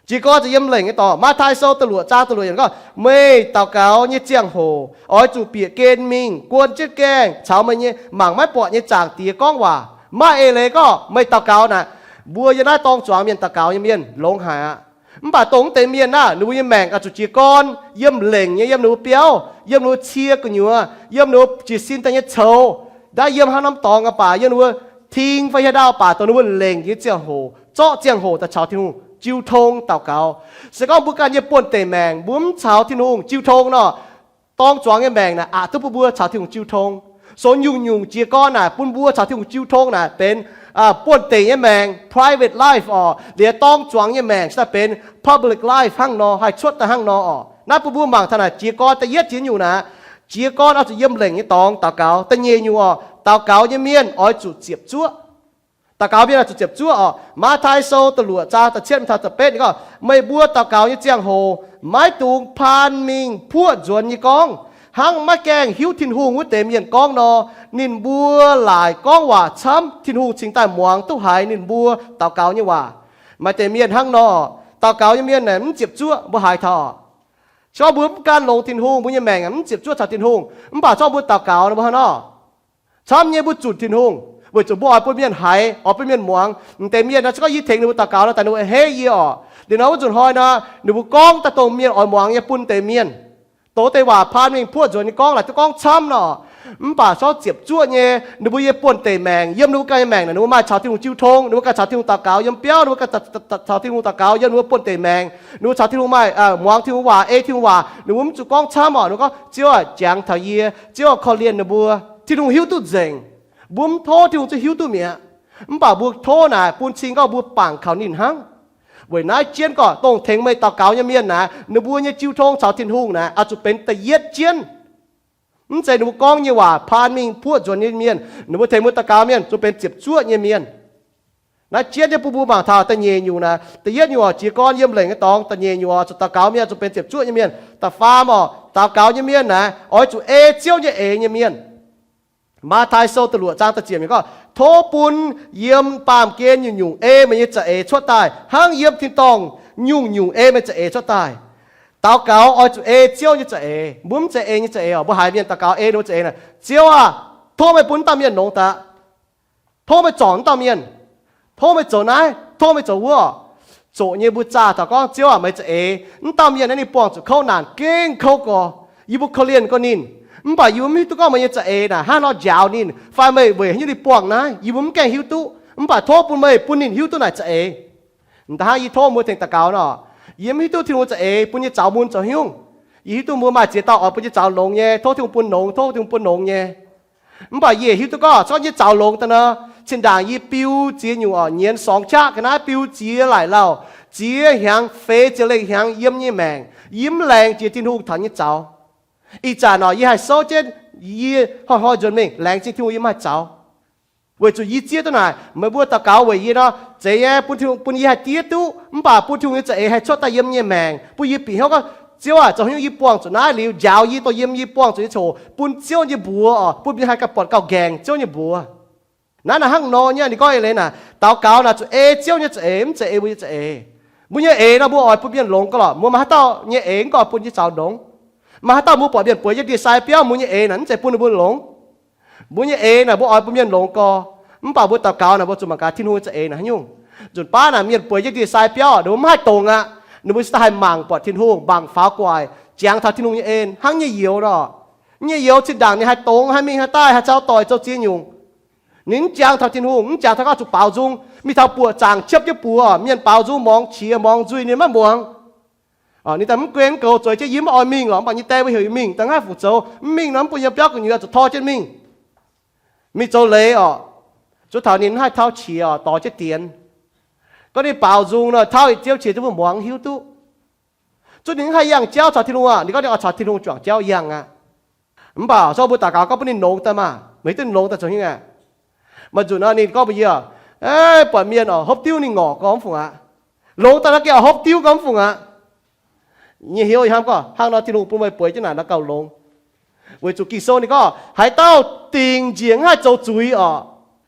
Jiez gorn zuqc yiem lengc nyei dorngx. Matv^tai Sou da'luoqc zaang da'luoqc yiemc gorngv, meih daux gaux nyei ziangh hoc oix zuqc bieqc gen mingh guon jienv gaengh caux meih nyei mangc maiv buatc nyei Zaangc Diex gorngv waac. Maiv eix leiz gorngv meih daux gaux naaic, mbuo yiem naaiv dorng zuangx mienh daux gaux nyei mienh longx haic aqv. Mv baac dongh wuov deix mienh naaic, ninh mbuo nyei maengc oix zuqc jiez gorn yiem lengc nyei, yiem ninh mbuo biauv, yiem ninh mbuo cie gu'nyuoz, yiem ninh mbuo jiez sin daaih nyei coux, ndaav yiem haaix norm dorngx aqv baac, yiem ninh mbuo ting fai hieh ndau baac, dongh ninh mbuo lengc nyei ziangh hoc, zorqv ziangh hoc daaih caux Tin-Hungh jiu tong daux gaux. Se gorngv mbuo ganh nyei buonv-deic maengc mbuo mv caux Tin-Hungh jiu tong nor, dorng zuangx nyei maengc naaic aqc duqv bun mbuo caux Tin-Hungh jiu tong. Sou nyungc-nyungc jiez gorn naaic bun mbuo caux Tin-Hungh jiu tong naaic benx buonv-deic nyei maengc, private life oc. Liuz dorng zuangx nyei maengc se daaih benx public life hnangv nor, haih cuotv daaih hnangv nor oc. Naaiv bun mbuo mangc taux naaic jiez gorn da'yietv jiex nyungc naaic, jiez gorn oix zuqc yiem lengc nyei dorngx daux gaux. Da'nyeic nyungc oc, daux gaux nyei mienh oix zuqc ziepc zuoqv. Daux gaux mienh oix zuqc ziepc zuoqv oc. Matv^tai Sou da'luoqc zaang da'cietv mingh taux da'betv ninh gorngv, meih mbuo daux gaux nyei ziangh hoc maiv dungx paan mingh puoqv nzuonx nyei gorngv, hnangv maiv gaengh hiuv Tin-Hungh wuov deix mienh gorngv nor. Ninh mbuo laaic gorngv waac camv, Tin-Hungh cingx daaih muangx duqv haiz ninh mbuo daux gaux nyei waac. Maaih deix mienh hnangv nor, daux gaux nyei mienh naaic mv ziepc zuoqv, mbuo haiz taux. Se gorngv mbuo mv gan longx Tin-Hungh, mbuo nyei maengc mv ziepc zuoqv caux Tin-Hungh, mv baac se gorngv mbuo daux gaux nor, mbuo hnangv nor, camv nyei mbuo zunc Tin-Hungh, weic zuqc mbuo oix bun mienh haiz, oix bun mienh muangx. M'deix mienh nor, se gorngv yie tengx ninh mbuo daux gaux nor, daaih ninh mbuo a'hneiv yie oc. Liuz nor wuov nzunc hnoi nor, ninh mbuo gorngv daaih dongh mienh oix muangx nyei bun deix mienh. Dongh deix waac paan mingh puoqv nzuonx nyei gorngv, laaic duqv gorngv camv nor. Mv baac se gorngv ziepc zuoqv nyei, ninh mbuo nyei buonv-deic maengc, yiem ninh mbuo ganh nyei maengc naaic, ninh mbuo maaih caux Tin-Hungh jiu tong, ninh mbuo ganh caux Tin-Hungh daux gaux, yiem biauv ninh mbuo ganh caux Tin-Hungh daux gaux, yiem ninh mbuo buonv-deic maengc, ninh mbuo caux Tin-Hungh maaih muangx Tin-Hungh waac, ei Tin-Hungh waac, ninh mbuo mv zuqc gorngv camv oc. Ninh mbuo gorngv, Ziouv aah, jangx taux yie, Ziouv aah, korv-lienh ninh mbuo. Tin-Hungh hiuv duqv nzengc. Mbuo mv tov Tin-Hungh zungv hiuv duqv mi'aqv. Mv baac mbuo tov naaic bun cing gorngv mbuo bangc kaux ninh hnangv. Weic naaiv jienv gorngv dongh tengx meih daux gaux nyei mienh naaic, ninh mbuo nyei jiu tong caux Tin-Hungh naaic oix zuqc benx da'yietv jienv. Mv zeiz ninh mbuo gorngv nyei waac paan mingh puoqv nzuonx nyei mienh. Ninh mbuo tengx mbuo daux gaux mienh zuqc benx ziepc zuoqv nyei mienh. Naaiv jienv nyei bun mbuo mangc taux da'nyeic nyungc naaic, da'yietv nyungc oix jiez gorn yiem lengc nyei dorngx. Da'nyeic nyungc oix zuqc daux gaux mienh zuqc benx ziepc zuoqv nyei mienh. Da'faam oc, daux gaux nyei mienh naaic oix zuqc ei Ziouv nyei eix nyei mienh. Matv^tai Sou da'luoqc zaang da'ziepc yiemc gorngv, tov bun yiem baamh gen nyungc-nyungc ei meih nyei za'eix cuotv daaih hnangv yiem tin-dorngh nyungc-nyungc ei meih za'eix cuotv daaih. Daux gaux oix zuqc ei Ziouv nyei za'eix. Mbuo mv zeiz ei nyei za'eix oc. Mbuo haiz mienh daux gaux ei ninh mbuo za'eix naaic, Ziouv aah, tov meih bun wuov dauh mienh longx daaih. Tov meih zornc wuov dauh mienh. Tov meih zoux naaiv, tov meih zoux wuov. Zoqc nyei mbuo zaah taux gorngv, Ziouv aah, meih za'eix, wuov dauh mienh naaiv ninh buangh zuqc kouv naanc gengh kouv gorx. Yie mbuo korv-lienh gorx ninh, mv baac yie mbuo mv hiuv duqv gorngv meih nyei za'eix naaic hnangv nor njaaux ninh, fai meih weic haaix nyungc ninh buangh naaiv, yie mbuo mv gaengh hiuv duqv. Mv baac tov bun meih bun ninh hiuv duqv naaic za'eix. M'daaih hnangv yie tov mbuo tengx daux gaux nor, yie mv hiuv duqv Tin-Hungh za'eix bun yie zaux mun zoux haaix nyungc. Yie hiuv duqv mbuo maaih ziex dauh oix bun yie zaux longx nyei, tov Tin-Hungh bun longx, tov Tin-Hungh bun longx nyei. Mv baac yie hiuv duqv gorngv, se gorngv yie zaux longx daaih nor, zinh ndaangc yie biu ziex nyungc oc, nyienx sorngx qaqv ga'naaiv biu ziex laaic lauh, ziex hnyangx feix ziepc lengh hnyangx yiem nyei maengc, yie mv laengz jiex Tin-Hungh taux nyei zaux. Ih zanc oc, yie haih souv jienv, yie hnoi-hnoi nzuonx mingh laengz zingh Tin-Hungh yie mv haih zaux. Weic zuqc yie zieqv duqv naaic, meih mbuo daux gaux weic yie nor, zeiz nyei bun Tin-Hungh bun yie haih diev duqv, mv baac bun Tin-Hungh nyei za'eix haih cuotv daaih yiem nyei maengc, bun yie bieqc hnyouv gorngv, Ziouv aah, zoux haaix nyungc yie buangh zuqc naaiv liuz, njaaux yie dongh yiem yie buangh zuqc nyei coc bun Ziouv nyei mbuox oc, bun yie haih ganh buatc gauh nqaengc Ziouv nyei mbuox. Naaiv naaic hnangv nor nyei, ninh gorngv eix leiz naaic, daux gaux naaic zuqc ei Ziouv nyei za'eix, mv zeiz ei mbuo nyei za'eix. Mbuo nyei eix nor mbuo oix bun mienh longx gauh lorqc. Mbuo maaih haaix dauh nyei eix mv gorngv bun yie zaux longx. Maaih haaix dauh mbuo buatc mienh bueix jienv ndie-sai biauv, mbuo nyei eix naaic mv zeiz bun ninh mbuo longx. Mbuo nyei eix naaic mbuo oix bun mienh longx gauh. Mv baac mbuo daux gaux naaic mbuo zuqc mangc gaax Tin-Hungh nyei za'eix naaic haaix nyungc. Nzunc baav naaic mienh bueix jienv ndie-sai biauv, ninh mbuo mv haih dongz aqv. Ninh mbuo se daaih haih mangc buatc Tin-Hungh, mangc faaux guaic, jangx taux Tin-Hungh nyei en hnangv nyei youz nor. Nyei youz zinh ndaangc ninh haih dongz, haih mingh haih daaih, haih cau doic zoux ziex nyungc. Ninh mv jangx taux Tin-Hungh, mv jangx taux gorngv zuqc baaux nzung, mingh taux buoqc zaangc ciepv jienv buoz, mienh baaux nzung morngx qiex morngx nzuih ninh maiv muangx. Ninh daaih mv guen mv goux zueiz jienv, yie mv oix mingh lorqc, mv baac nyei die mbuo heuc yie mingh, daaih mv haih fu zoux, mv mingh nor mv bun yiem biauv gu'nyuoz zuqc tor jienv mingh. Mingh zoux leiz oc, zuov taux ninh mv haih tauv qiex oc, dorh jienv dienx. Gorngv ninh baaux nzung nor, tauv yietc ziouv qiex duqv mbuo muangx hiuv duqv. Zungv ninh mv haih yangh jauv caux Tin-Hungh aqv, ninh gorngv ninh oix caux Tin-Hungh juangc jauv yangh aqv. Mv baac se gorngv mbuo daux gaux gorngv bun ninh longx daaih maah, meih hiuv duqv ninh longx daaih zoux haaix nyungc aqv? Maaih nzunc nor ninh gorngv mbuox yie, Buatc mienh oc, hopv diuv ninh ngorc gorngv mv fungc aqv. Longx daaih naaiv gengh oix hopv diuv gorngv mv fungc aqv. Nyei hnyouv ih hnamv gorngv hnangv nor Tin-Hungh bun meih bueix jienv naaic nor gauh longx. Weic zuqc Ging-Sou ninh gorngv haaix dauh dingc njiec mv haih zoux zuiz oc,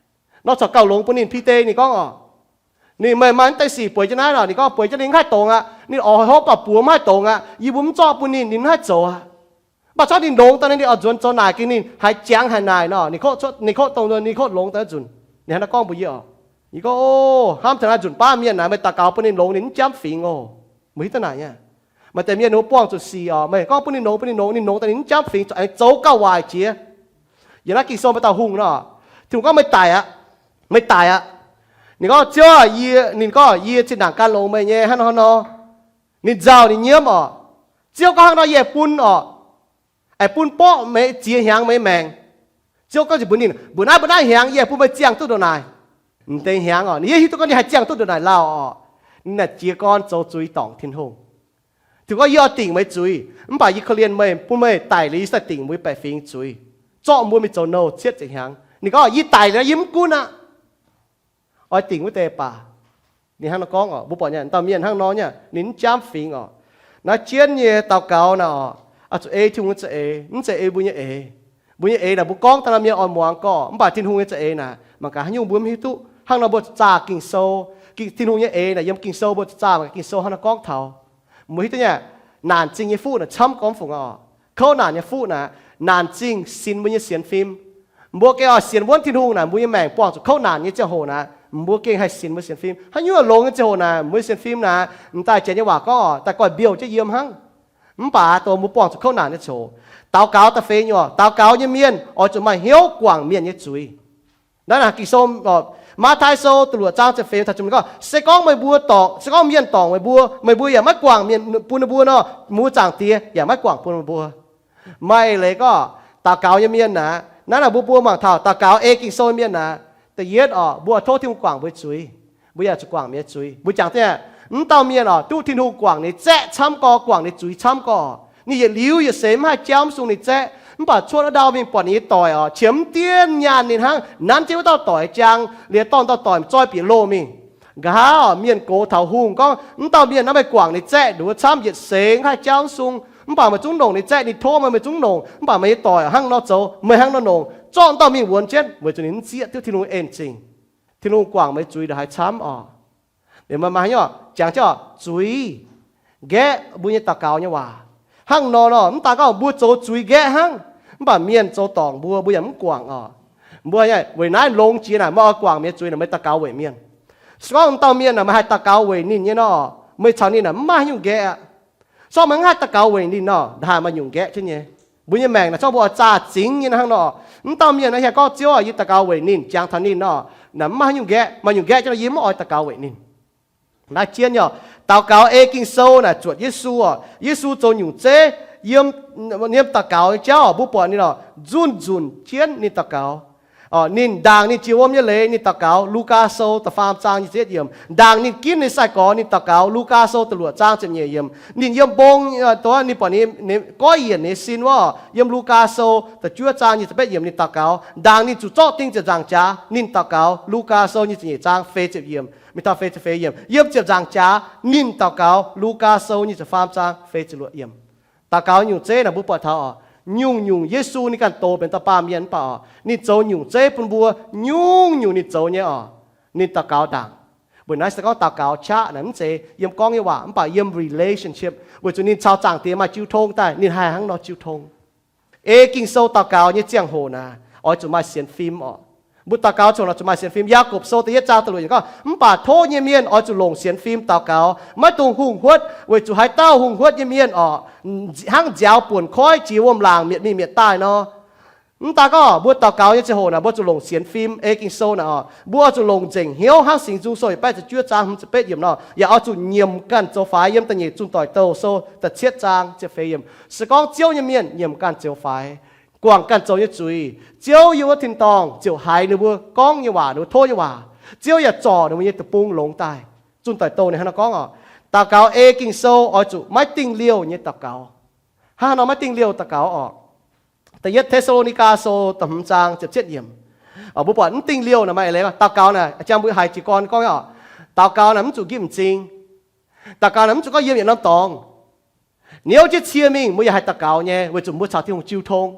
nor corc gauh longx bun ninh. Bide ninh gorngv oc, ninh meih maaih mv deix sic bueix jienv naaiv nor, ninh gorngv bueix jienv ninh mv haih dongz aqv. Ninh oix hopv baac buoz mv haih dongz aqv. Yie mbuo mv zorqv bun ninh, ninh mv haih zoux aqv. Mv baac corc ninh longx daaih naaiv, ninh oix nzuonx zoux naaic gengh ninh haaix jangx haaix naaic nor, ninh kotv dongh nzuonx, ninh kotv longx daaih nzunc. Ninh hnangv naaiv gorngv mbuox yie oc. Yie gorngv, o, hnamv taux naaiv nzunc baav mienh naaic, meih daux gaux bun ninh longx ninh mv jamv fingx oc. Meih hiuv duqv naaic nyei? Maaih deix mienh ninh mbuo buangh zuqc sic oc, meih gorngv bun ninh longx, bun ninh longx, ninh longx daaih ninh mv jamv fingx, zoux aengx zoux gauh waaic jiex. Yiem naaiv Ging-Sou maaih dauh hungh nor, Tin-Hungh gorngv meih daic aqv, meih daic aqv. Ninh gorngv, Ziouv aac, yie, ninh gorngv, yie zinh ndaangc gan longx meih nyei hnangv nor hnangv nor. Ninh nzauh ninh nyiemv oc. Ziouv gorngv hnangv nor, yie aengx bun oc, aengx bun borqv meih ziex hnyangx meih maengc. Ziouv gorngv nzengc mbuox ninh, mbuo naaiv, mbuo naaiv hnyangx yie aengx bun meih ziangh duqv ndongc naaic. M'deix hnyangx oc, ninh yaac hiuv duqv gorngv ninh haih ziangh duqv ndongc naaic lauh oc. Ninh naaic jiez gorn zoux zuiz dorngc Tin-Hungh. Tin-Hungh gorngv, yie oix dingc meih zuiz, mv baac yie korv-lienh meih, bun meih daic liuz yie daaih dingc mbuo nyei baeqc fingx zuiz, zorqv mbuo mingh zoux nouh cietv ziepc hnyangx. Ninh gorngv, yie daic liuz yie mv gunv aqv. Oix dingc wuov deix baac. Ninh hnangv nor gorngv oc, mbuo buatc nyei, dauh mienh hnangv nor nyei, ninh mv jamv fingx oc. Naaiv jienv nyei daux gaux naaic oc, oix zuqc ei Tin-Hungh nyei za'eix, mv zeiz ei mbuo nyei eix. Mbuo nyei eix naaic mbuo gorngv daaih nor mienh oix muangx gorqv, mv baac Tin-Hungh nyei za'eix naaic mangc gaax haaix nyungc mbuo mv hiuv duqv. Hnangv nor mbuo zaah Ging-Sou, Ging, Tin-Hungh nyei eix naaic yiem Ging-Sou mbuo zaah mangc gaax Ging-Sou hnangv nor gorngv taux. Mbuo hiuv duqv nyei, naanc zingh nyei fuqv naaic camv gorngv fungc oc. Kouv naanc nyei fuqv naaic, naanc zingh sinx mbuo nyei sienx fim. Mbuo gengh oix sienx wuonv Tin-Hungh naaic, mbuo nyei maengc buangh zuqc kouv naanc nyei ziangh hoc naaic, mbuo gengh haih sinx mbuo sienx fim. Haaix nyungc longx nyei ziangh hoc naaic, mbuo nyei sienx fim naaic, m'daaih janx nyei waac gorngv oc, daaih goiv mbiouh jienv yiem hnangv. Mv baac dongh mbuo buangh zuqc kouv naanc nyei ziangh hoc, daux gaux da'feix nyungc, daux gaux nyei mienh oix zuqc maaih hnyouv guangc mienh nyei zuiz. Naaiv naaic Ging-Sou, Matv^taai Sou da'luoqc zaang ziepc feix taux ziepc hmz gorngv, se gorngv meih mbuo dorngc, se gorngv mienh dorngc meih mbuo, meih mbuo yaac maiv guangc mienh bun ninh mbuo nor, mbuo Zaangc Diex yaac maiv guangc bun meih mbuo. Maaih eix leiz gorngv, daux gaux nyei mienh naaic, naaiv naaic mbuo mbuo mangc taux daux gaux ei Ging-Sou nyei mienh naaic, da'yietv oc, mbuo oix tov Tin-Hungh guangc mbuo nyei zuiz. Mbuo yaac zuqc guangc mienh nyei zuiz. Mbuo jangx daaih, mv dauh mienh oc, duqv Tin-Hungh guangc ninh zaeqv camv gorx, guangc ninh zuiz camv gorx, ninh yietc liuz yietc seix mv haih jauv mv sung ninh zaeqv. Mv baac cuotv wuov ndau mingh buatc ninh nyei doic oc, qiemx mv dienv nyaanh ninh hnangv, nanv jienv wuov dauh doic jangx, liuz dorh dauh doic m'zoi bieqc loh mingh. Nqa'haav mienh gox taux hungh gorngv, mv dauh mienh naaiv meih guangc ninh zaeqv nduov camv yietc seix mv haih jauv mv sung, mv baac meih zungv longc ninh zaeqv, ninh tov meih, meih zungv longc, mv baac meih nyei doic hnangv nor zoux, meih hnangv nor longc, zorqv dauh mingh wuonx jienv, weic zuqc ninh mv zieqv duqv Tin-Hungh en zingh. Tin-Hungh guangc meih zuiz ndongc haaix camv oc. Mienh maaih haaix nyungc jangx jienv oc, zuiz, nqaeqv mbuo nyei daux gaux nyei waac. Hnangv nor nor, mv daan gorngv mbuo zoux zuiz nqaeqv hnangv, mv baac mienh zoux dorngc mbuo, mbuo yaac mv guangc oc. Mbuo weic naaiv longx jiex naaic, meih oix guangc mienh zuiz naaic, meih daux gaux weic mienh. Se gorngv dauh mienh naaic meih haih daux gaux weic ninh nyei nor, meih caux ninh naaic mv maaih haaix nyungc nqaeqv aqv. Se gorngv meih mv haih daux gaux weic ninh nor, ndaaih maaih nyungc nqaeqv jienv nyei. Mbuo nyei maengc naaic, se gorngv mbuo oix zaah zingx nyei hnangv nor, mv dauh mienh naaic hieh gorngv, Ziouv aac, yie daux gaux weic ninh, jangx taux ninh nor, naaic mv maaih haaix nyungc nqaeqv, maaih nyungc nqaeqv jienv nor, yie mv oix daux gaux weic ninh. Naaiv jienv nyei, daux gaux ei Ging-Sou naaic zuotc Yesu oc. Yesu zoux nyungc zeiv, yiem, yiem daux gaux nyei jauv oc, mbuo buatc ninh oc, nzunc nzunc jienv ninh daux gaux. Ninh ndaangc ninh jiex wuom nyei leiz ninh daux gaux, Lugaa Sou da'faam zaang nyic ziepc yietv yiemc. Ndaangc ninh ginv ninh sai-gorx ninh daux gaux, Lugaa Sou da'luoqc zaang ziepc nyeic yiemc. Ninh yiem mbong, ninh buatc ninh goiv yienc ninh sin wuov, yiem Lugaa Sou da'juov zaang nyic ziepc betv yiemc ninh daux gaux. Ndaangc ninh zuqc zorqv ding ziepc nzaangc jaax ninh daux gaux, Lugaa Sou nyic ziepc nyeic zaang feix ziepc yiemc mingh taux feix ziepc feix yiemc. Yiem ziepc nzaangc jaax ninh daux gaux, Lugaa Sou nyic ziepc faam zaang feix ziepc luoqc yiemc. Daux gaux nyungc zeiv naaic mbuo buatc taux oc, nyungc-nyungc Yesu ninh ganh doz benx dauh baamh mienh mv baac oc, ninh zoux nyungc zeiv bun mbuo, nyungc-nyungc ninh zoux nyei oc, ninh daux gaux ndaangc. Weic naaiv se gorngv daux gaux qaqv naaic mv zeiz yiem gorngv nyei waac mv baac yiem relationship, weic zuqc ninh caux Zaangc Diex maaih jiu tong daaih, ninh haih hnangv nor jiu tong. Ei Ging-Sou daux gaux nyei ziangh hoc naaic, oix zuqc maaih sienx fim oc. Mbuo daux gaux ziangh hoc naaic zuqc maaih sienx fim. Yaagorpc Sou da'yietv zaang da'luoqc yiemc gorngv, mv baac tov nyei mienh oix zuqc longc sienx fim daux gaux, maiv dungx hungh huotv, weic zuqc haaix dauh hungh huotv nyei mienh oc, hnangv nziaaux buonc koiv jiex wuom-laangc mietc mingh mietc daaih nor. Mv daan gorngv mbuo daux gaux nyei ziangh hoc naaic mbuo zuqc longc sienx fim. Ei Ging-Sou naaic oc, mbuo zuqc longc nzengc hnyouv hnangv Singx Nzung Sou yietc baeqv ziepc juov zaang hmz ziepc betv yiemc nor, yaac oix zuqc nyiemc ganh zoux faix. Yiem da'nyeic Zun Doic Douh Sou da'cietv zaang ziepc feix yiemc, se gorngv Ziouv nyei mienh nyiemc ganh zoux faix, guangc ganh zoux nyei zuiz, Ziouv yiem wuov tin-dorngh ziouc haiz ninh mbuo gorngv nyei waac, ninh mbuo tov nyei waac. Ziouv yaac zorc ninh mbuo nyei deic-bung longx daaih. Zun Doic Douh ninh hnangv nor gorngv oc. Daux gaux ei Ging-Sou oix zuqc maiv dingh liouh nyei daux gaux. Hnangv haaix nor maiv dingh liouh daux gaux oc? Da'yietv Te^saa^lo^ni^gaa Sou da'hmz zaang ziepc cietv yiemc. Mbuo buatc mv dingh liouh naaic maaih eix leiz, daux gaux naaic, jang mbuo haiz jiez gorn gorngv, daux gaux naaic mv zuqc nqipv m'zing. Daux gaux naaic mv zuqc gorngv yiem yietc norm dorngx. Niouv jienv cie mingh mbuo yaac haih daux gaux nyei, weic zuqc mbuo caux Tin-Hungh jiu tong.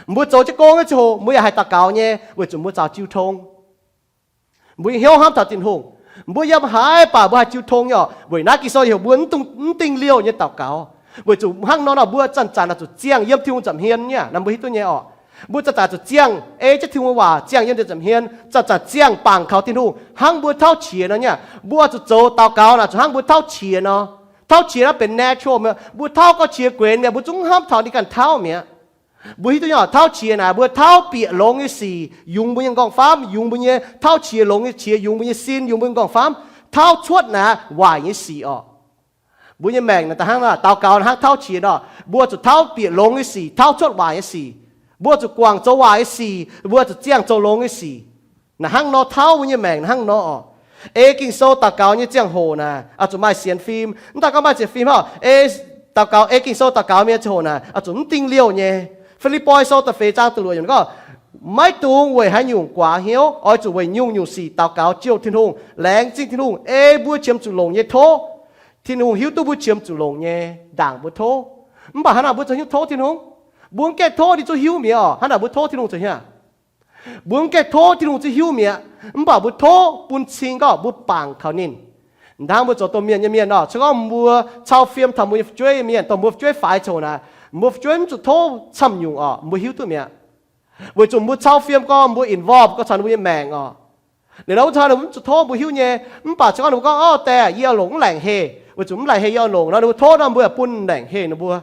Mbuo zoux jienv gong nyei ziangh hoc mbuo yaac haih daux gaux nyei, weic zuqc mbuo caux jiu tong. Mbuo nyei hnyouv hnamv taux Tin-Hungh. Mbuo yiem haaix baac mbuo haih jiu tong nyei orqc. Weic naaiv Ging-Sou heuc mbuo mv dingh liouh nyei daux gaux, weic zuqc hnangv nor nor mbuo zanc-zanc zuqc ziangh yiem Tin-Hungh nza'hmien nyei. Naaiv mbuo hiuv duqv nyei orqc. Mbuo zanc-zanc zuqc ziangh ei jienv Tin-Hungh waac ziangh yiem nza'hmien, zanc-zanc ziangh bangc kaux Tin-Hungh hnangv mbuo tauv qiex nor nyei. Mbuo zuqc zoux daux gaux naaic zuqc hnangv mbuo tauv qiex nor. Tauv qiex naaiv benx natural, mbuo tauv gorngv qiex guenx mi'aqv, mbuo zungv hnamv taux ninh ganh tauv mi'aqv. Mbuo hiuv duqv nyei orqc, tauv qiex naaic mbuo tauv bieqc longx nyei sic yungz mbuo nyei nqorngv-famv, yungz mbuo nyei, tauv qiex longx nyei qiex yungz mbuo nyei sin, yungz mbuo nyei nqorngv-famv, tauv cuotv naaic waaic nyei sic orqc. Mbuo nyei maengc naaic da'hnangv daux gaux hnangv tauv qiex nor, mbuo zuqc tauv bieqc longx nyei sic, tauv cuotv waaic nyei sic. Mbuo zuqc guangc zoux waaic nyei sic, mbuo zuqc ziangh zoux longx nyei sic. Naaic hnangv nor tauv mbuo nyei maengc hnangv nor orqc. Ei Ging-Sou daux gaux nyei ziangh hoc naaic oix zuqc maaih sienx fim. Mv daaih gorngv maaih sienx fim hnangv, ei daux gaux, ei Ging-Sou daux gaux nyei ziangh hoc naaic oix zuqc mv dingh liouh nyei. Fi^lipv^poi Sou da'feix zaang da'luoqc yiemc gorngv, maiv dungx weic haaix nyungc guaax hnyouv, oix zuqc weic nyungc-nyungc sic daux gaux jouh Tin-Hungh, laengz zingh Tin-Hungh ei mbuo qiemx zuqc longc nyei tov. Tin-Hungh hiuv duqv mbuo qiemx zuqc longc nyei ndaangc mbuo tov. Mv baac hnangv naaic mbuo zoux hnyouv tov Tin-Hungh? Mbuo mv gaengh tov ninh zungv hiuv mi'aqv orqc. Hnangv naaic mbuo tov Tin-Hungh zoux hnyouv? Mbuo mv gaengh tov Tin-Hungh zungv hiuv mi'aqv. Mv baac mbuo tov bun cing gorngv mbuo bangc kaux ninh. Hnangv mbuo zoux domh mienh nyei mienh nor, se gorngv mbuo cau fiem taux mbuo nyei fu'jueiv nyei mienh, dongh mbuo fu'jueiv faix ziouc naaic, mbuo fu'jueiv mv zuqc tov camv nyungc orqc, mbuo hiuv duqv mi'aqv. Weic zuqc mbuo cau fiem gorngv mbuo involve gorngv caux ninh mbuo nyei maengc orqc. Liuz nor wuov zanc ninh mbuo mv zuqc tov mbuo hiuv nyei. Mv baac se gorngv ninh mbuo gorngv, Ov, deix, yie oix longc mv laengc heh, weic zuqc mv laengc heh yie oix longc nor, ninh mbuo tov nor mbuo yaac bun laengc heh ninh mbuo.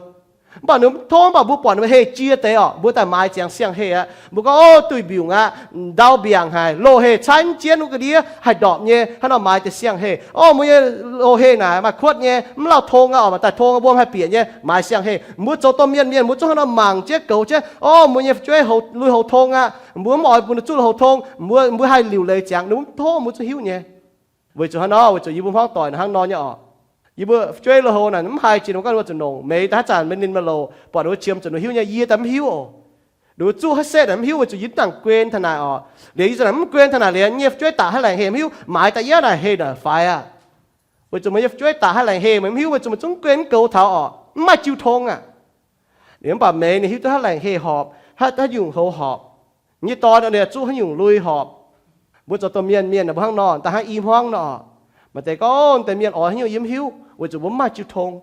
Mv baac ninh mbuo tov mv baac mbuo buatc ninh mbuo heh jiex deix orqc, mbuo daaih maaiz ziangx siang-heh aqv. Mbuo gorngv, Ov, duih mbiungc aqv, ndau mbiaangc haic, loz-heh caaiv jienv wuov ga'ndiev haih ndorpc nyei, haaix nor maaiz deix siang-heh? Ov, mbuo nyei loz-heh naaic maaih kuotv nyei, mv lauh tong aqv orqc, maaih daaih tong mbuo haih bieqc nyei, maaiz siang-heh. Mbuo zoux domh mienh mienh mbuo zungv haaix nor mangc jienv goux jienv, Ov, mbuo nyei fu'jueiv lui-houx tong aqv, mbuo mv oix bun ninh zuqv lui-houx tong, mbuo, mbuo haih liuc leiz ziangx, ninh mv tov mbuo zungv hiuv nyei. Weic zuqc haaix nor? Weic zuqc yie mbuo hmuangv doic naaic hnangv nor nyei orqc. Yie mbuo fu'jueiv lui-houx naaic mv haih jiex ninh mbuo ganh, ninh mbuo zuqc nongc. Meih daaih haaix zanc meih ninh meih louc, buatc ninh mbuo qiemx zuqc ninh hiuv nyei, yie daaih mv hiuv oc. Ninh mbuo zuqc haaix setv naaic mv hiuv, weic zuqc yie mv nangc guen taux naaic orqc. Liuz yie zuqc naaic mv guen taux naaic liuz, yie nyei fu'jueiv daaih haaix laengc heh mv hiuv, maaiz daaih yie naaic heh naaic faix aqv. Weic zuqc meih nyei fu'jueiv daaih haaix laengc heh meih mv hiuv, weic zuqc meih zungv guen mv goux taux orqc, mv maaih jiu tong aqv. Liuz mv baac meih ninh hiuv duqv haaix laengc heh horpc, haaix nyungc houx horpc, nyei dorn ninh zuqv haaix nyungc lui horpc. Mbuo zoux domh mienh mienh mbuo hnangv nor, da'hnangv i hmuangv nor. Maaih deix gorngv, Deix mienh oix haaix nyungc yie mv hiuv, weic zuqc mbuo mv maaih jiu tong.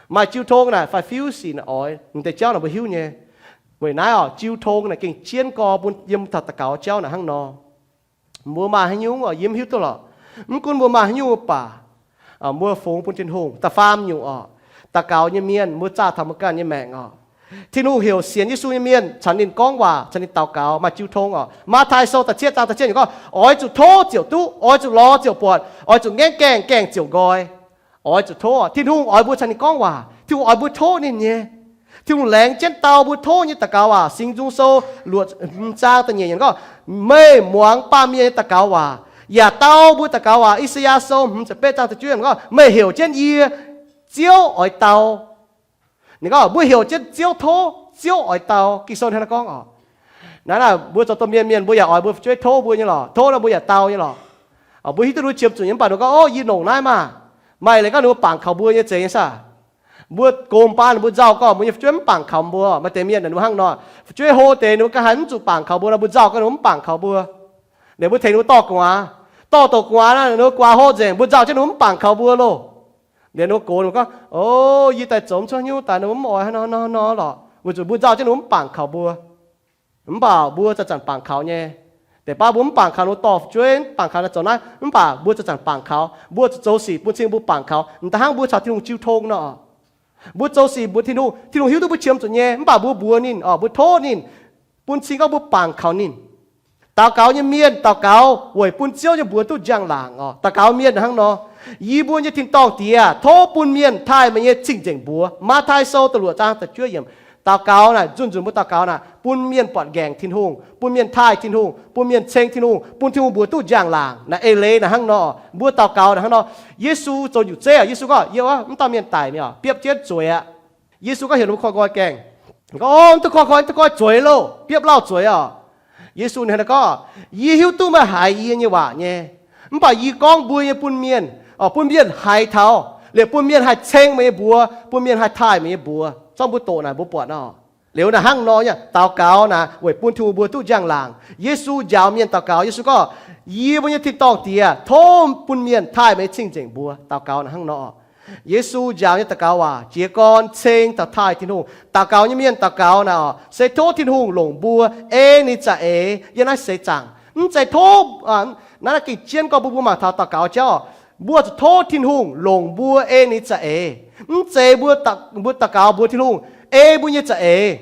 Maaih jiu tong naaic fai fiuv sic naaic oix, deix jauv naaic mbuo hiuv nyei. Weic naaiv orqc, jiu tong naaic gengh jienv gorx bun yiem taux daux gaux jauv naaic hnangv nor. Mbuo maaih haaix nyungc orqc, yie mv hiuv duqv lorqc. Mv gunv mbuo maaih haaix nyungc mbuo baac, mbuo fungx bun Tin-Hungh. Da'faam nyungc orqc, daux gaux nyei mienh mbuo zaah taux mbuo ganh nyei maengc orqc. Tin-Hungh heuc sienx Yesu nyei mienh caux ninh gorngv waac, caux ninh daux gaux, maaih jiu tong orqc. Matv^taai Sou da'cietv zaang da'cietv nyungc gorngv, Oix zuqc tov ziouc duqv, oix zuqc lorz ziouc buatc, oix zuqc ngaengv gaengh, gaengh ziouc nqoi. Oix zuqc tov. Tin-Hungh oix mbuo caux ninh gorngv waac. Tin-Hungh oix mbuo tov ninh nyei. Tin-Hungh laengz jienv dau mbuo tov nyei daux gaux waac. Singx Nzung Sou luoqc hmz zaang da'nyeic yiemc gorngv, Meih muangx baamh mienh nyei daux gaux waac, yaac dau mbuo daux gaux waac. I^saa^yaa Sou hmz ziepc betv zaang da'juov yiemc gorngv, Meih heuc jienv yie, Ziouv oix dau. Ninh gorngv mbuo heuc jienv Ziouv tov, Ziouv oix dau. Ging-Sou hnangv naaiv gorngv orqc. Naaiv naaic mbuo zoux domh mienh mienh mbuo yaac oix mbuo fu'jueiv tov mbuo nyei lorqc, tov nor mbuo yaac dau nyei lorqc. Mbuo hiuv duqv mbuo qiemx zuqc nyei mv baac ninh gorngv, Ov, yie longc naaiv maah! Maaih leiz gorngv ninh mbuo bangc kaux mbuo nyei zeiz nyei saah? Mbuo gox baan ninh mbuo nzauh gorngv mbuo nyei fu'jueiv mv bangc kaux mbuo. Maaih deix mienh ninh mbuo hnangv nor, fu'jueiv hlo deix ninh mbuo ganh haih mv zuqc bangc kaux mbuo nor, mbuo nzauh gorngv ninh mbuo mv bangc kaux mbuo. Liuz mbuo tengx ninh mbuo dorh gu'nguaaz, dorh douc gu'nguaaz nor, ninh mbuo guaax hlo nzengc, mbuo nzauh jienv ninh mbuo mv bangc kaux mbuo loh. Liuz ninh mbuo gox ninh mbuo gorngv, Ov, yie daaih zoux mv cuotv hnyouv daaih, ninh mbuo mv oix haaix nor nor lorqc, weic zuqc mbuo nzauh jienv ninh mbuo mv bangc kaux mbuo. Mv baac mbuo zanc-zanc bangc kaux nyei. Deix baav mbuo mv bangc kaux, ninh mbuo dorh fu'jueiv mv bangc kaux, naaiv zoux naaiv, mv baac mbuo zanc-zanc bangc kaux. Mbuo zuqc zoux sic bun cing mbuo bangc kaux, m'daaih hnangv mbuo caux Tin-Hungh jiu tong nor. Mbuo zoux sic mbuox Tin-Hungh, Tin-Hungh hiuv duqv mbuo qiemx zuqc nyei, mv baac mbuo mbuox ninh orqc, mbuo tov ninh, bun cing gorngv mbuo bangc kaux ninh. Daux gaux nyei mienh daux gaux weic bun Ziouv nyei mbuox duqv njang-laangc orqc. Daux gaux mienh hnangv nor, Yie mbuo nyei tin-dorngh Diex, tov bun mienh taaih meih nyei cing-nzengc mbuox. Matv^taai Sou da'luoqc zaang da'juov yiemc. Daux gaux naaic, nzunc nzunc mbuo daux gaux naaic, bun mienh buatc nqaengc Tin-Hungh, bun mienh taaih Tin-Hungh, bun mienh ceng Tin-Hungh, bun Tin-Hungh mbuox duqv njang-laangc. Naaiv eix leiz naaic hnangv nor, mbuo daux gaux naaic hnangv nor. Yesu zoux nyutc zeiv aqv. Yesu gorngv, Yie mv dauh mienh daic mi'aqv, biopv jienv zueiz aqv. Yesu gorngv heuc ninh mbuo koi nqoi gaengh. Gorngv, Mv duqv koi nqoi, mv duqv goiv zueiz loh, biopv lauh zueiz orqc. Yesu ninh gorngv, Yie hiuv duqv meih haiz yie nyei waac nyei, mv baac yie gorngv mbuo nyei bun mienh, bun mienh haiz taux, liepc bun mienh haih ceng meih nyei mbuox, bun mienh haih taaih meih nyei mbuox. Zorqv mbuo doqc naaic mbuo buatc nor. Liuz naaic hnangv nor nyei daux gaux naaic weic bun Tin-Hungh mbuo duqv njang-laangc. Yesu njaaux mienh daux gaux, Yesu gorngv, Yie mbuo nyei tin-dorngh Diex, tov bun mienh taaih meih nyei cing-nzengc mbuox. Daux gaux naaic hnangv nor. Yesu njaaux nyei daux gaux waac jiez gorn ceng taux taaih Tin-Hungh. Daux gaux nyei mienh daux gaux naaic oc, se tov Tin-Hungh longc mbuo ei ninh za'eix yiem naaiv seix zaangc. Mv zeiz tov, naaiv gengh jienv gorngv mbuo, mbuo mangc taux daux gaux jauv, mbuo zuqc tov Tin-Hungh longc mbuo ei ninh za'eix. Mv zeiz mbuo, mbuo daux gaux mbuox Tin-Hungh ei mbuo nyei za'eix,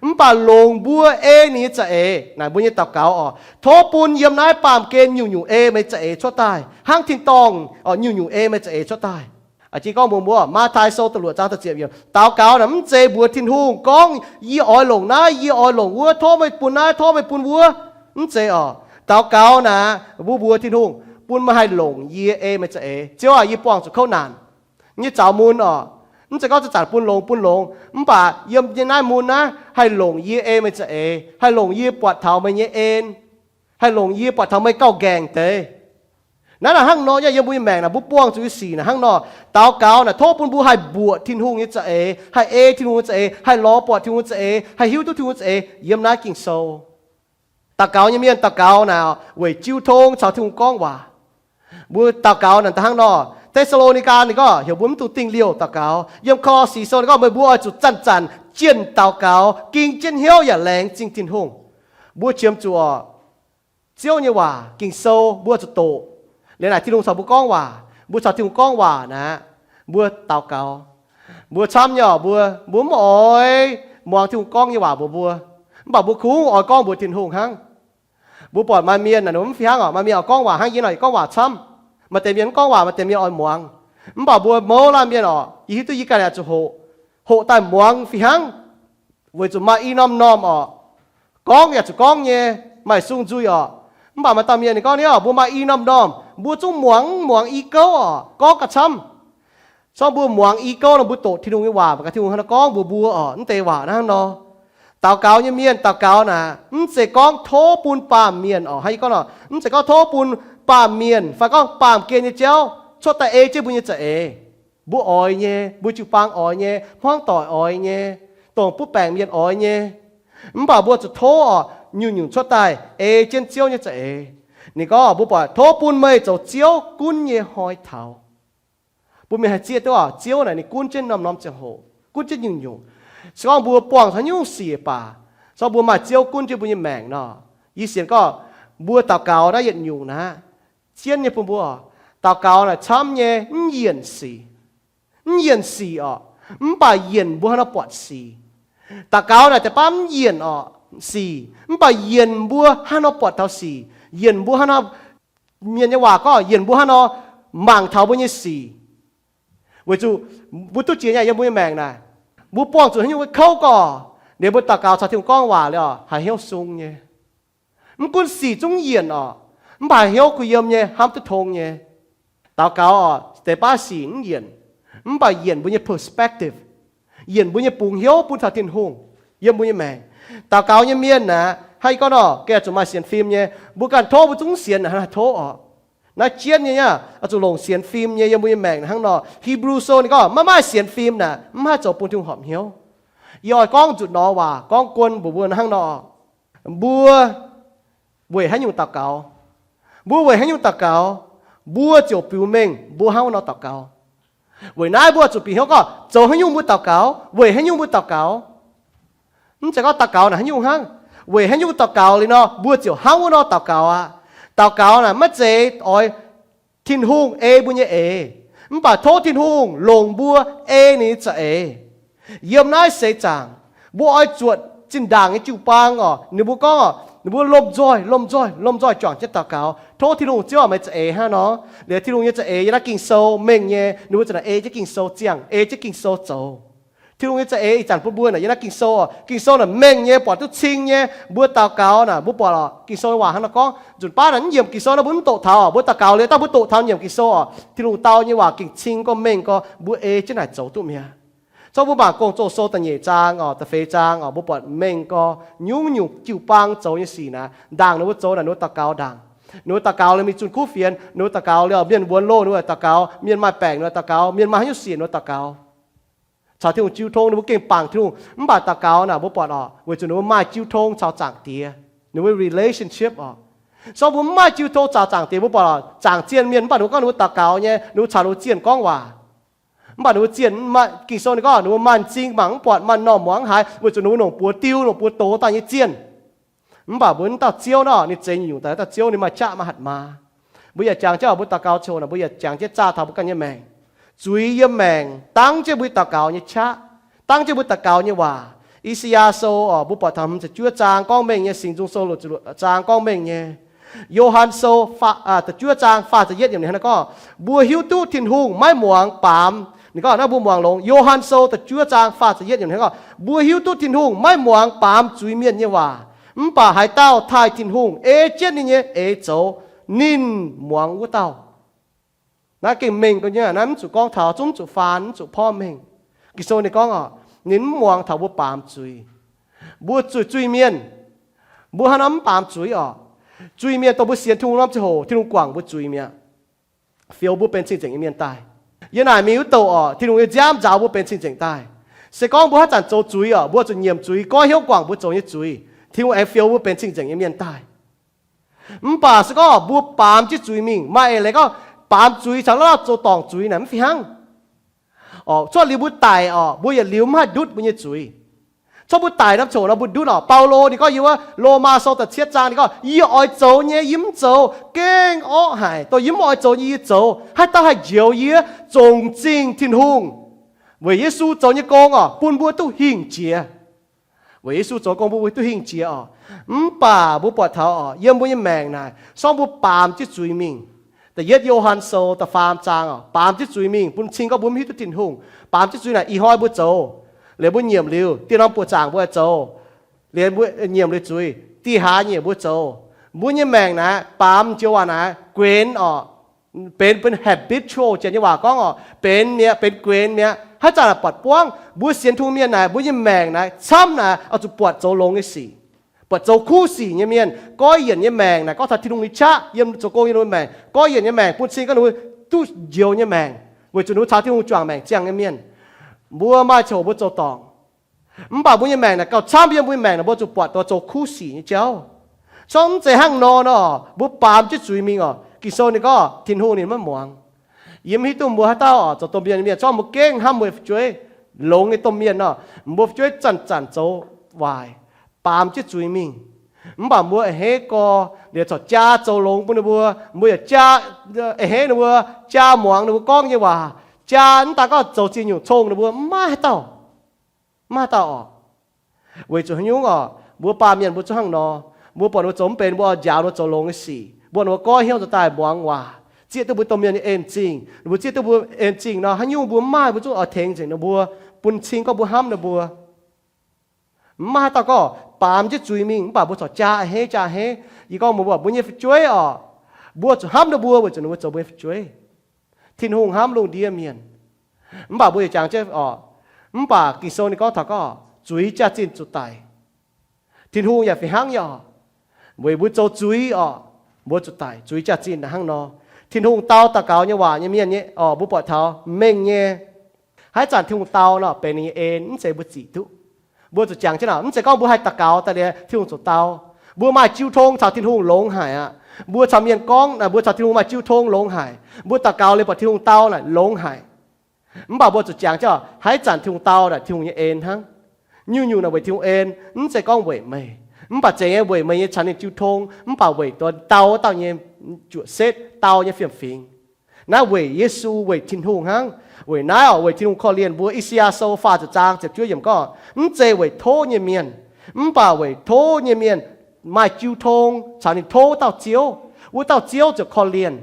mv baac longc mbuo ei ninh nyei za'eix. Naaic mbuo nyei daux gaux oc, tov bun yiem naaiv baamh gen nyungc-nyungc ei meih za'eix cuotv daaih, hnangv tin-dorngh nyungc-nyungc ei meih za'eix cuotv daaih. A'jang gorngv mbuox mbuo, Matv^tai Sou da'luoqc zaang da'ziepc yiemc, daux gaux naaic mv zeiz mbuox Tin-Hungh gorngv, Yie oix longc naaiv, yie oix longc wuov, tov meih bun naaiv, tov meih bun wuov. Mv zeiz oc. Daux gaux naaic mbuo mbuox Tin-Hungh, bun meih haih longc yie ei meih za'eix. Ziouv aac, yie buangh zuqc kouv naanc nyei zaux mun oc. Mv zeiz gorngv zanc-zanc bun longx bun longx, mv baac yiem nyei naaiv mun naaiv haih longc yie ei meih za'eix, haih longc yie buatc taux meih nyei en, haih longc yie buatc taux meih gauh nqaengc deix. Naaiv naaic hnangv nor nyei yiem mbuo nyei maengc naaic mbuo buangh zuqc nyei sic naaic hnangv nor. Daux gaux naaic tov bun mbuo haih mbuoqc Tin-Hungh nyei za'eix, haih ei Tin-Hungh nyei za'eix, haih lorz buatc Tin-Hungh nyei za'eix, haih hiuv duqv Tin-Hungh nyei za'eix yiem naaiv Ging-Sou. Daux gaux nyei mienh daux gaux naaic weic jiu tong caux Tin-Hungh gorngv waac. Mbuo daux gaux naaic da'hnangv nor, Te^saa^lo^ni^gaa ninh gorngv heuc mbuo mv dungx dingh liouh daux gaux. Yiem Ko^lo^si Sou ninh gorngv meih mbuo oix zuqc zanc-zanc jienh daux gaux, ging jienv hnyouv yaac laengz zingh Tin-Hungh. Mbuo qiemx zuqc Ziouv nyei waac Ging-Sou mbuo zuqc doqc. Liuz naaic Tin-Hungh caux mbuo gorngv waac, mbuo caux Tin-Hungh gorngv waac naaic, mbuo daux gaux. Mbuo camv nyei oc, mbuo, mbuo mv oix muangx Tin-Hungh gorngv nyei waac mbuox mbuo, mv baac mbuo kungx oix gorngv mbuox Tin-Hungh hnangv. Mbuo buatc maaih mienh naaic mv fih hnangv oc. Maaih mienh oix gorngv waac hnangv yie nor, gorngv waac camv. Maaih deix mienh mv gorngv waac, maaih deix mienh oix muangx. Mv baac mbuo mouz laanh mienh oc, yie hiuv duqv yie ganh yaac zuqc hoqc, hoqc daaih muangx fih hnangv. Weic zuqc maaih i norm-norm oc, gorngv yaac zuqc gorngv nyei, maaih sung nzuih oc. Mv baac maaih dauh mienh ninh gorngv ni oc, mbuo maaih i norm-norm mbuo zungv muangx, muangx i gouv oc, gorngv gauh camv. Zorqv mbuo muangx i gouv nor mbuo doqc Tin-Hungh nyei waac, mangc gaax Tin-Hungh hnangv nor gorngv mbuox mbuo oc. Mv deix waac hnangv nor. Daux gaux nyei mienh daux gaux naaic mv zeiz gorngv tov bun baamh mienh oc. Hnangv yie gorngv nor, mv zeiz gorngv tov bun baamh mienh fai gorngv baamh gen nyei jauv cuotv daaih ei jienv mbuo nyei za'eix. Mbuo oix nyei, mbuo jiu-baang oix nyei, hmuangv doic oix nyei, dongh butv baengc mienh oix nyei. Mv baac mbuo zuqc tov oc, nyungc-nyungc cuotv daaih ei jienv Ziouv nyei za'eix. Ninh gorngv mbuo buatc tov bun meih zoux Ziouv gunv nyei hnoi taux. Bun mienh haih zieqv duqv oc, Ziouv naaic ninh gunv jienv norm-norm ziangh hoc, gunv jienv nyungc-nyungc. Se gorngv mbuo buangh haaix nyungc sic baac, se gorngv mbuo maaih Ziouv gunv jienv mbuo nyei maengc nor, yie sienx gorngv mbuo daux gaux naaiv yietc nyungc naaiv, zien nyei bun mbuo. Daux gaux naaic camv nyei mv yienc sic. Mv yienc sic oc, mv baac yienc mbuo hnangv nor buatc sic. Daux gaux naaic deix baav mv yienc oc, sic, mv baac yienc mbuo hnangv nor buatc taux sic, yienc mbuo hnangv nor, mienh nyei waac gorngv yienc mbuo hnangv nor mangc taux mbuo nyei sic. Weic zuqc mbuo duqv jiex nyei yiem mbuo nyei maengc naaic, mbuo buangh zuqc haaix nyungc kouv gorqv, liuz mbuo daux gaux caux Tin-Hungh gorngv waac liuz oc, haiz hnyouv sung nyei. Mv gunv sic zungv yienc oc, mv baac hnyouv kuh yiem nyei, hnamv duqv tong nyei. Daux gaux oc, deix baav sic mv yienc, mv baac yienc mbuo nyei perspective, yienc mbuo nyei bungx hnyouv bun taux Tin-Hungh yiem mbuo nyei maengc. Daux gaux nyei mienh naaic, hnangv yie gorngv nor, gengh zuqc maaih sienx fim nyei. Mbuo ganh tov mbuo zungv sienx naaic, hnangv naaiv tov oc. Naaiv jienv nyei aqv, oix zuqc longc sienx fim nyei yiem mbuo nyei maengc naaic hnangv nor. Hipv^lu Sou ninh gorngv maiv maaih sienx fim naaic, mv haih zoux bun Tin-Hungh horpc hnyouv. Yie oix gorngv nzutc norm waac, gorngv guon mbuox mbuo hnangv nor. Mbuo weic haaix nyungc daux gaux? Mbuo weic haaix nyungc daux gaux? Mbuo ziouc biux mengh mbuo hnangv wuov nor daux gaux. Weic naaiv mbuo zuqc bieqc hnyouv gorngv zoux haaix nyungc mbuo daux gaux, weic haaix nyungc mbuo daux gaux. Mv zeiz gorngv daux gaux naaic haaix nyungc hnangv, weic haaix nyungc daux gaux liuz nor, mbuo ziouc hnangv wuov nor daux gaux aqv. Daux gaux naaic maiv zeiz oix Tin-Hungh ei mbuo nyei eix, mv baac tov Tin-Hungh longc mbuo ei ninh nyei za'eix. Yiem naaiv seix zaangc, mbuo oix zuotc zinh ndaangc nyei jiu-baang oc, ninh mbuo gorngv oc, ninh mbuo lomh nzoih, lomh nzoih, lomh nzoih juangc jienv daux gaux, tov Tin-Hungh, Ziouv aac, meih za'eix hnangv nor. Liuz Tin-Hungh nyei za'eix yiem naaiv Ging-Sou mengh nyei, ninh mbuo ziouc naaic ei jienv Ging-Sou ziangh, ei jienv Ging-Sou zoux. Tin-Hungh nyei za'eix ih zanc bun mbuo naaic yiem naaiv Ging-Sou oc. Ging-Sou naaic mengh nyei, buatc duqv cing nyei. Mbuo daux gaux naaic, mbuo buatc oc, Ging-Sou nyei waac hnangv nor gorngv. Nzunc baav naaic mv nyiemc Ging-Sou naaiv mbuo mv doqc taux oc. Mbuo daux gaux liuz dangh mbuo doqc taux nyiemc Ging-Sou oc, Tin-Hungh dau nyei waac gengh cing gorx mengh gorx, mbuo ei jienv naaic zoux duqv mi'aqv. Zorqv mbuo mangc Gong-Zoh sou da'nyeic zaang oc, da'feix zaang oc, mbuo buatc mengh gorx nyungc-nyungc jiu-baang zoux nyei sic naaic, ndaangc ninh mbuo zoux naaic, ninh mbuo daux gaux ndaangc. Ninh mbuo daux gaux liuz mingh zunh kuv fienx, ninh mbuo daux gaux liuz mienh wuonx loh ninh mbuo daux gaux, mienh maaih baengc ninh mbuo daux gaux, mienh maaih haaix nyungc sic ninh mbuo daux gaux. Caux Tin-Hungh jiu tong ninh mbuo gengh bangc Tin-Hungh, mv baac daux gaux naaic mbuo buatc oc, weic zuqc ninh mbuo maaih jiu tong caux Zaangc Diex, ninh mbuo relationship oc. Sorng mbuo mv maaih jiu tong caux Zaangc Diex, mbuo buatc oc, zaangc zienh mienh mv baac ninh mbuo gorngv ninh mbuo daux gaux nyei, ninh mbuo caux ninh mbuo zienh gorngv waac. Mv baac ninh mbuo zienh, Ging-Sou ninh gorngv ninh mbuo maaih m'zing mangc mv buatc, maaih m'normh muangx mv haiz, weic zuqc ninh mbuo longc buoz diu, longc buoz doz daaih nyei zienh. Mv baac mbuo mv dauh Ziouv nor, ninh zeix nyungc daaih dauh Ziouv, ninh maaih qaqv maaih hatc maaz. Mbuo yaac jangx jienv oc, mbuo daux gaux ziangh hoc naaic, mbuo yaac jangx jienv zaah taux mbuo ganh nyei maengc. Zuiz yiem maengc dangv jienv mbuo daux gaux nyei qaqv, dangv jienv mbuo daux gaux nyei waac. I^saa^yaa Sou oc, mbuo buatc taux hmz ziepc juov zaang gorngv mengh nyei, Singx Nzung Sou luoqc ziepc luoqc zaang gorngv mengh nyei. Yo^han Sou da'juov zaang faah ziepc yietv yiemc ninh hnangv naaiv gorngv, mbuo hiuv duqv Tin-Hungh maiv muangx baamz. Ninh gorngv naaiv mbuo muangx longx. Yo^han Sou da'juov zaang faah ziepc yietv yiemc ninh gorngv, mbuo hiuv duqv Tin-Hungh maiv muangx baamz zuiz-mienh nyei waac, mv baac haaix dauh taaih Tin-Hungh ei jienv ninh nyei eix zoux, ninh muangx wuov dauh. Naaiv gengh mengh nyei, naaiv mv zuqc gorngv taux, zungv mv zuqc faan, mv zuqc porv mengh. Ging-Sou ninh gorngv oc, ninh mv muangx taux mbuo baamz zuiz. Mbuo zuiz-mienh, mbuo hnangv naaiv mv baamz zuiz oc. Zuiz-mienh dongh mbuo sienx Tin-Hungh norm ziangh hoc Tin-Hungh guangc mbuo zuiz mi'aqv, fioux mbuo benx cing-nzengc nyei mienh daaih. Yiem naaic mingh wuov douh oc, Tin-Hungh nyei nziaamv nzaaux mbuo benx cing-nzengc daaih. Se gorngv mbuo haaix zanc zoux zuiz oc, mbuo zuqc nyiemc zuiz, goiv hnyouv guangc mbuo zoux nyei zuiz, Tin-Hungh aengx fioux mbuo benx cing-nzengc nyei mienh daaih. Mv baac se gorngv mbuo baamz jienv zuiz mingh, maaih eix leiz gorngv baamz zuiz caux la'lauh zoux dorngc zuiz naaic mv fih hnangv. Cuotv liuz mbuo daic oc, mbuo yietc liuz mv haih ndutv mbuo nyei zuiz. Cuotv mbuo daic norm ziangh hoc nor mbuo ndutv oc. Baulo ninh gorngv yiem wuov Lomaa Sou da'cietv zaang ninh gorngv, yie oix zoux nyei yie mv zoux, gengh orqv haic. Dongh yie mv oix zoux nyei yie zoux. Haaix dauh haih njoux yie? Zongc zingh Tin-Hungh. Weic Yesu zoux nyei gong oc, bun mbuo duqv hingh jiex. Weic Yesu zoux gong bun mbuo duqv hingh jiex oc. Mv baac mbuo buatc taux oc, yiem mbuo nyei maengc naaic, sorng mbuo baamz jienv zuiz mingh. Da'yietv Yo^han Sou da'faam zaang oc, baamz jienv zuiz mingh bun cing gorngv mbuo mv hiuv duqv Tin-Hungh. Baamz jienv zuiz naaic ih hnoi mbuo zoux, liuz mbuo nyiemc liuz dieh norm buoqc zaangc mbuo zoux, liuz mbuo nyiemc liuz zuiz, dieh hlaax nyeic mbuo zoux. Mbuo nyei maengc naaic baamz joux waac naaic guenx oc. Benx, benx habitual, janx nyei waac gorngv oc, benx mi'aqv, benx guenx mi'aqv. Haaix zanc buatc buangv mbuo sienx Tin-Hungh mienh naaic, mbuo nyei maengc naaic camv naaic oix zuqc buatc zoux longx nyei sic, buatc zoux kuv sic nyei mienh. Goiv yienc nyei maengc naaic gorngv taux Tin-Hungh nyei qaqv yiem zoux gong yiem mbuo maengc. Goiv yienc nyei maengc bun cing gorngv ninh mbuo duqv njoux nyei maengc, weic zuqc ninh mbuo caux Tin-Hungh juangc maengc ziangh nyei mienh. Mbuo maaih ziangh hoc mbuo zoux dorngc, mv baac mbuo nyei maengc naaic gauh camv. Yiem mbuo nyei maengc naaic mbuo zuqc buatc dongh zoux kuv sic nyei jauv. Sorng mv zeiz hnangv nor nor, mbuo baamz jienv zuiz mingh oc. Ging-Sou ninh gorngv Tin-Hungh ninh maiv muangx. Yie mv hiuv duqv mbuo haaix dauh oc, zoux domh mienh nyei mienh, sorng mbuo gengh hnamv mbuo nyei fu'jueiv, longx nyei domh mienh nor, mbuo fu'jueiv zanc-zanc zoux waaic, baamz jienv zuiz mingh. Mv baac mbuo a'hneiv gorx liuz corc jaa zoux longx bun ninh mbuo, mbuo yaac jaa, a'hneiv ninh mbuo, jaa muangx ninh mbuo gorngv nyei waac, jaa mv daan gorngv zoux ziex nyungc cong ninh mbuo, mv maaih haaix dauh, mv maaih haaix dauh oc. Weic zuqc haaix nyungc oc, mbuo baamh mienh mbuo zungv hnangv nor. Mbuo buatc ninh mbuo zoux mv benx, mbuo oix njaaux ninh mbuo zoux longx nyei sic, mbuo buatc ninh mbuo goiv hnyouv nzuonx daaih muangx waac, zieqv duqv mbuo domh mienh nyei en zingh. Ninh mbuo zieqv duqv mbuo en zingh nor, haaix nyungc mbuo maaih mbuo zungv oix tengx nzengc ninh mbuo, bun cing gorngv mbuo hnamv ninh mbuo. Mv maaih haaix dauh gorngv baamz jienv zuiz mingh mv baac mbuo corc jaa a'hneiv jaa a'hneiv. Yie gorngv mbuo, mbuo nyei fu'jueiv oc, mbuo zuqc hnamv ninh mbuo weic zuqc ninh mbuo zoux mbuo nyei fu'jueiv. Tin-Hungh hnamv lungh ndiev mienh. Mv baac mbuo yaac jangx jienv oc, mv baac Ging-Sou ninh gorngv taux gorngv zuiz jaax-zinh zuqc daic. Tin-Hungh yaac fih hnangv nyei oc. Weic mbuo zoux zuiz oc, mbuo zuqc daic. Zuiz jaax-zinh naaic hnangv nor. Tin-Hungh dau daux gaux nyei waac nyei mienh nyei oc, mbuo buatc taux mengh nyei. Haaix zanc Tin-Hungh dau nor benx ninh nyei en, mv zeiz mbuo zic duqv. Mbuo zuqc jangx jienv oc, mv zeiz gorngv mbuo haih daux gaux daaih liuz Tin-Hungh ziouc dau. Mbuo maaih jiu tong caux Tin-Hungh longx haic aqv. Mbuo caux mienh gorngv naaic, mbuo caux Tin-Hungh maaih jiu tong longx haic. Mbuo daux gaux liuz buatc Tin-Hungh dau naaic longx haic. Mv baac mbuo zuqc jangx jienv oc, haaix zanc Tin-Hungh dau naaic Tin-Hungh nyei en hnangv. Nyungc-nyungc naaic weic Tin-Hungh en, mv zeiz gorngv weic meih. Mv baac zeiz nyei weic meih nyei caux ninh jiu tong, mv baac weic dau wuov dauh nyei juoqc setv, dau nyei fiem-fingx. Naaiv weic Yesu, weic Tin-Hungh hnangv. Weic naaiv oc, weic Tin-Hungh korv-lienh mbuo. I^saa^yaa Sou faah ziepc zaang ziepc juov yiemc gorngv, mv zeiz weic tov nyei mienh, mv baac weic tov nyei mienh maaih jiu tong caux ninh tov wuov dauh Ziouv, wuov dauh Ziouv ziouc korv-lienh,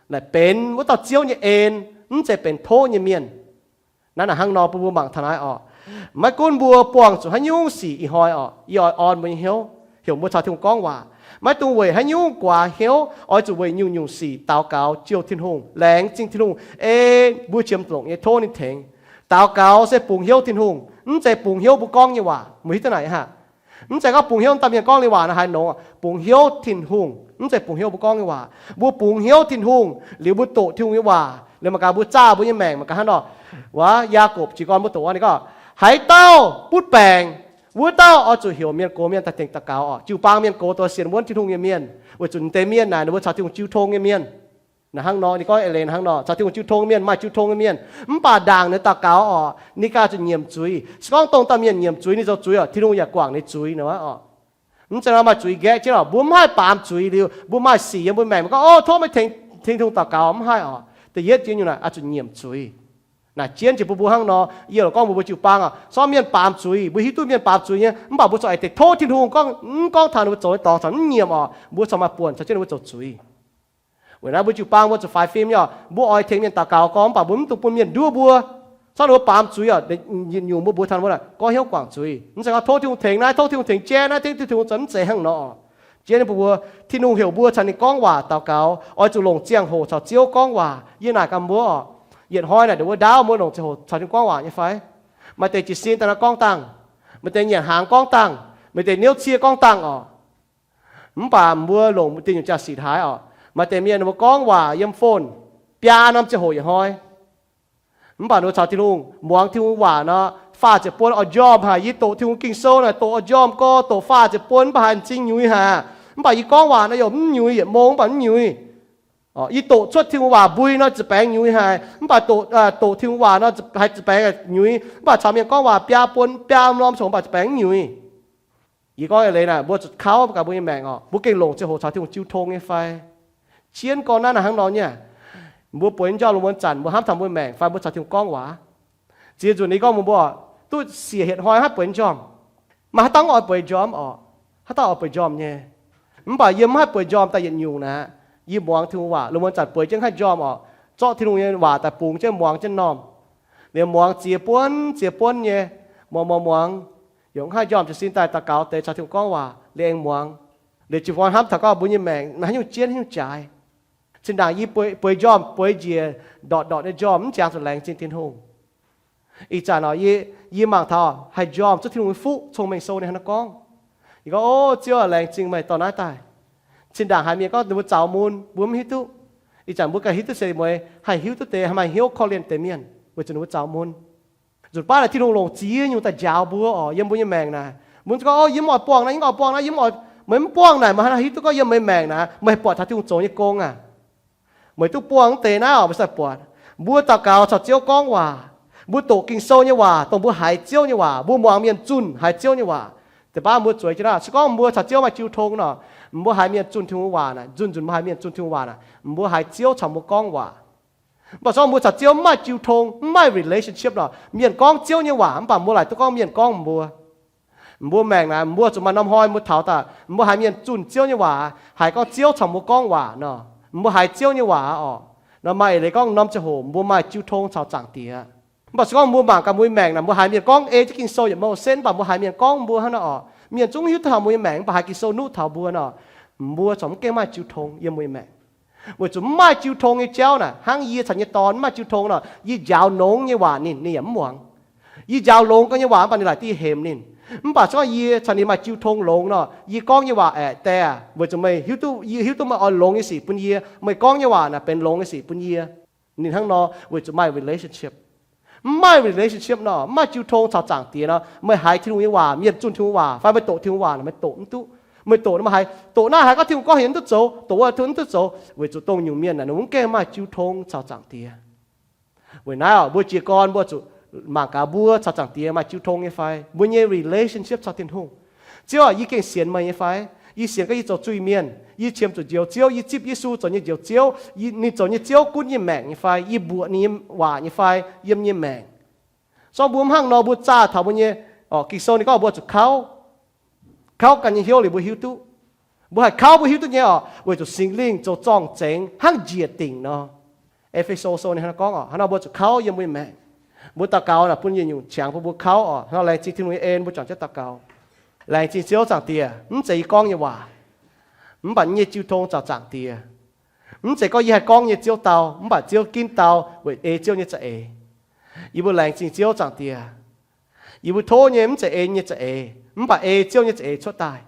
naaic benx wuov dauh Ziouv nyei en, mv zeiz benx tov nyei mienh. Naaiv naaic hnangv nor bun mbuo mangc taux naaiv oc. Maiv gunv mbuo buangh zuqc haaix nyungc sic ih hnoi oc, yie oix orn mbuo nyei hnyouv, heuc mbuo caux Tin-Hungh gorngv waac. Maiv dungx weic haaix nyungc guaax hnyouv, oix zuqc weic nyungc-nyungc sic daux gaux jouh Tin-Hungh, laengz zingh Tin-Hungh, ei mbuo qiemx longc nyei tov ninh tengx. Daux gaux se bungx hnyouv Tin-Hungh, mv zeiz bungx hnyouv mbuo gorngv nyei waac. Mbuo hiuv duqv naaic aqv? Mv zeiz gorngv bungx hnyouv dauh mienh gorngv nyei waac naaic haaix nor, bungx hnyouv Tin-Hungh, mv zeiz bungx hnyouv mbuo gorngv nyei waac. Mbuo bungx hnyouv Tin-Hungh liuz mbuo doqc Tin-Hungh nyei waac liuz, mangc gaax mbuo zaah mbuo nyei maengc mangc gaax hnangv nor. Wuov, Yaagorpc jiez gorn mbuo doqc nor ninh gorngv, haaix dauh butv baengc, wuov dauh oix zuqc heuc mienh gox mienh daaih tengx daux gaux oc. Jiu-baang mienh gox doz sienx wuonv Tin-Hungh nyei mienh, weic zuqc deix mienh naaic ninh mbuo caux Tin-Hungh jiu tong nyei mienh. Naaic hnangv nor ninh gorngv eix leiz hnangv nor, caux Tin-Hungh jiu tong mienh, maaih jiu tong nyei mienh. Mv baac ndaangc ninh daux gaux oc, ninh ganh zuqc nyiemc zuiz. Se gorngv dongh dauh mienh nyiemc zuiz, ninh zoux zuiz oc, Tin-Hungh yaac guangc ninh zuiz nor oc. Mv zeiz nor maaih zuiz nqaeqv jienv oc. Mbuo mv haih baamz zuiz liuz mbuo maaih sic yiem mbuo maengc, mbuo gorngv, Ov, tov meih tengx Tin-Hungh daux gaux. Mv haih oc. Da'yietv jiex nyungc naaic oix zuqc nyiemc zuiz. Naaic jienv jiex bun mbuo hnangv nor, yie loc gorngv mbuo, mbuo jiu-baang oc, se gorngv mienh baamz zuiz, mbuo hiuv duqv mienh baamz zuiz nyei, mv baac mbuo corc aengx deix tov Tin-Hungh gorngv, mv gorngv taux ninh mbuo zoux nyei dorngx caux mv nyiemc oc, mbuo corc maaih buonc caux jienv ninh mbuo zoux zuiz. Weic naaiv mbuo jiu-baang mbuo zuqc faix fim nyei oc. Mbuo oix tengx mienh daux gaux gorngv, mv baac mbuo mv dungx bun mienh nduov mbuo. Se gorngv ninh mbuo baamz zuiz oc, yietc nyungc mbuo mbuox taux ninh mbuo, gorngv hnyouv guangc zuiz. Mv zeiz gorngv tov Tin-Hungh tengx naaiv, tov Tin-Hungh tengx jaiv naaiv, tov Tin-Hungh zoux, mv zeiz hnangv nor. Jiex ninh mbuo, Tin-Hungh heuc mbuo caux ninh gorngv waac daux gaux, oix zuqc longc ziangh hoc caux Ziouv gorngv waac. Yie naaic gaax mbuo oc, yietc hnoi naaic ndongc wuov ndaauv mbuo longc ziangh hoc caux Tin-Hungh gorngv waac nyei fai? Maaih deix jiez sin daaih naaiv gorngv dangh, maaih deix nyanc hnaangx gorngv dangh, maaih deix niouv cie gorngv dangh oc. Mv baac mbuo longc diuh nyungc jaax-sic haaix oc. Maaih deix mienh ninh mbuo gorngv waac yiem phone biaa norm ziangh hoc yietc hnoi. Mv baac ninh mbuo caux Tin-Hungh muangx Tin-Hungh waac nor, faah ziepc buonc oix njormh haic. Yie doqc Tin-Hungh Ging-Sou naaic doqc oix njormh gorx, doqc faah ziepc buonc mv baac haaix m'zing nyuiz haic. Mv baac yie gorngv waac naaiv yaac mv nyuiz, yietc mong mv baac mv nyuiz. Yie doqc cuotv Tin-Hungh waac mbui nor ziepc baengx nyuiz haic, mv baac doqc, doqc Tin-Hungh waac nor haih ziepc baengx nyuiz, mv baac caux mienh gorngv waac biaa buonc, biaa norm ziangh hoc mv baac ziepc baengx mv nyuiz. Yie gorngv eix leiz naaic, mbuo zuqc kauv gaax mbuo nyei maengc oc. Mbuo gengh longc ziangh hoc caux Tin-Hungh jiu tong nyei fai? Jienv gorn naaiv naaic hnangv nor nyei. Mbuo bueix njormh lungh muonz zanc mbuo hnamv taux mbuo maengc fai mbuo caux Tin-Hungh gorngv waac? Ziex nzunc yie gorngv mbuo, mbuo duqv siec hietc hnoi haih bueix njormh. Maaih haaix dauh oix bueix njormh oc? Haaix dauh oix bueix njormh nyei? Mv baac yie mv haih bueix njormh daaih yietc nyungc naaic, yie muangx Tin-Hungh waac. Lungh muonz zanc bueix jienv haih njormh oc, zorqv Tin-Hungh nyei waac daaih bungx jienv muangx jienv normh. Liemh muangx ziex buonv ziex buonv nyei, muangx muangx muangx, yaac mv haih njormh. Jiez sin daaih daux gaux deix caux Tin-Hungh gorngv waac liuz aengx muangx. Liuz jiez gorn hnamv taux gorngv mbuo nyei maengc naaiv haaix nyungc jienv haaix nyungc jaaix. Zinh ndaangc yie bueix njormh, bueix njiec ndortv ndortv nyei njormh, mv jangx zuqc laengz zingh Tin-Hungh. Ih zanc oc, yie, yie mangc taux haih njormh zuqc Tin-Hungh nyei fuqv. Cong-Mengh Sou ninh hnangv naaiv gorngv. Yie gorngv, O Ziouv aac, laengz zingh meih dorh naaiv daaih. Zinh ndaangc haiz mienh gorngv ninh mbuo zaux mun, mbuo mv hiuv duqv. Ih zanc mbuo ganh hiuv duqv se mueiz haih hiuv duqv deix, haih maaih hnyouv korv-lienh deix mienh weic zuqc ninh mbuo zaux mun. Nzunc baav naaic Tin-Hungh longc ziex nyungc daaih njaaux mbuo oc, yiem mbuo nyei maengc naaic. Mbuo gorngv, O, yie mv oix buangh naaiv, yie mv oix buangh naaiv, yie mv oix, meih mv buangh naaic, meih hnangv naaiv hiuv duqv gorngv yiem meih maengc naaic, meih haih buatc taux Tin-Hungh zoux nyei gong aac. Meih duqv buangh deix naaiv oc, meih sai buatc. Mbuo daux gaux caux Ziouv gorngv waac, mbuo doqc Ging-Sou nyei waac, dongh mbuo haiz Ziouv nyei waac, mbuo muangx mienh zunh haiz Ziouv nyei waac. Deix baav mbuo zueiz jienv naaiv, se gorngv mbuo caux Ziouv maaih jiu tong nor, mbuo haiz mienh zunh Tin-Hungh waac naaic, nzunc nzunc mbuo haiz mienh zunh Tin-Hungh waac naaic, mbuo haiz Ziouv caux mbuo gorngv waac. Mv baac se gorngv mbuo caux Ziouv mv maaih jiu tong, mv maaih relationship nor, mienh gorngv Ziouv nyei waac mv baac mbuo laaic duqv gorngv mienh gorngv mbuo. Mbuo maengc naaic, mbuo zuqc maaih norm hnoi mbuo taux daaih mbuo haiz mienh zunh Ziouv nyei waac, haiz gorngv Ziouv caux mbuo gorngv waac nor, mbuo haiz Ziouv nyei waac oc. Nor maaih eix leiz gorngv norm ziangh hoc mbuo maaih jiu tong caux Zaangc Diex. Mv baac se gorngv mbuo mangc gaax mbuo nyei maengc naaic, mbuo haiz mienh gorngv ei jienv Ging-Sou yietc mouc senv, mv baac mbuo haiz mienh gorngv mbuo hnangv naaiv oc, mienh zungv hiuv duqv taux mbuo nyei maengc, mv baac haiz Ging-Sou nuqv taux mbuo nor, mbuo corc mv gengh maaih jiu tong yiem mbuo nyei maengc. Weic zuqc mv maaih jiu tong nyei jauv naaic, hnangv yie caux yie nyei dorn mv maaih jiu tong nor, yie njaaux nongx nyei waac ninh, ninh yaac mv muangx. Yie njaaux longx gau nyei waac mv baac ninh laaic dieh hemx ninh. Mv baac se gorngv yie caux ninh maaih jiu tong longx nor, yie gorngv nyei waac aeqv, Die aac, weic zuqc meih hiuv duqv, yie hiuv duqv meih oix longx nyei sic bun yie, meih gorngv nyei waac naaic benx longx nyei sic bun yie. Ninh hnangv nor weic zuqc maaih relationship. Mv maaih relationship nor, mv maaih jiu tong caux Zaangc Diex nor, meih haiz Tin-Hungh nyei waac, mienh zunh Tin-Hungh waac fai meih doqc Tin-Hungh waac nor, meih doqc mv duqv. Meih doqc nor meih haiz doqc naaiv haiz gorngv Tin-Hungh gorngv haaix nyungc duqv zoux, doqc wuov Tin-Hungh duqv zoux, weic zuqc dongh nyungc mienh naaic ninh mv gengh maaih jiu tong caux Zaangc Diex. Weic naaiv oc, mbuo jiez gorn mbuo zuqc mangc gaax mbuo caux Zaangc Diex maaih jiu tong nyei fai, mbuo nyei relationship caux Tin-Hungh. Ziouv aac, yie gengh sienx meih nyei fai? Yie sienx gorngv yie zoux zuiz-mienh, yie qiemx zuqc Njoux Ziouv, yie zipv Yesu zoux nyei Njoux Ziouv, ninh zoux nyei Ziouv gunv nyei maengc nyei fai? Yie mbuoqc ninh nyei waac nyei fai yiem nyei maengc? Se gorngv mbuo mv hnangv nor, mbuo zaah taux mbuo nyei, Ging-Sou ninh gorngv mbuo zuqc kauv. Kauv ganh nyei hnyouv liuz mbuo hiuv duqv. Mbuo haih kauv mbuo hiuv duqv nyei oc, weic zuqc Singx Lingh zoux zorng-zengx hnangv njiec dingc nor. E^fe^so Sou ninh hnangv naaiv gorngv oc, hnangv nor mbuo zuqc kauv yiem mbuo nyei maengc. Mbuo daux gaux naaic bun yietc nyungc qangx bun mbuo kauv oc. Hnangv nor laengz zingh Tin-Hungh nyei en, mbuo juangc jienv daux gaux. Laengz zingh Ziouv Zaangc Diex, mv zeiz yie gorngv nyei waac, mv baac yie nyei jiu tong caux Zaangc Diex. Mv zeiz gorngv yie haih gorngv nyei Ziouv dau, mv baac Ziouv ginv dau weic ei Ziouv nyei za'eix. Yie mbuo laengz zingh Ziouv Zaangc Diex. Yie mbuo tov nyei mv zeiz ei nyei za'eix, mv baac ei Ziouv nyei za'eix cuotv daaih,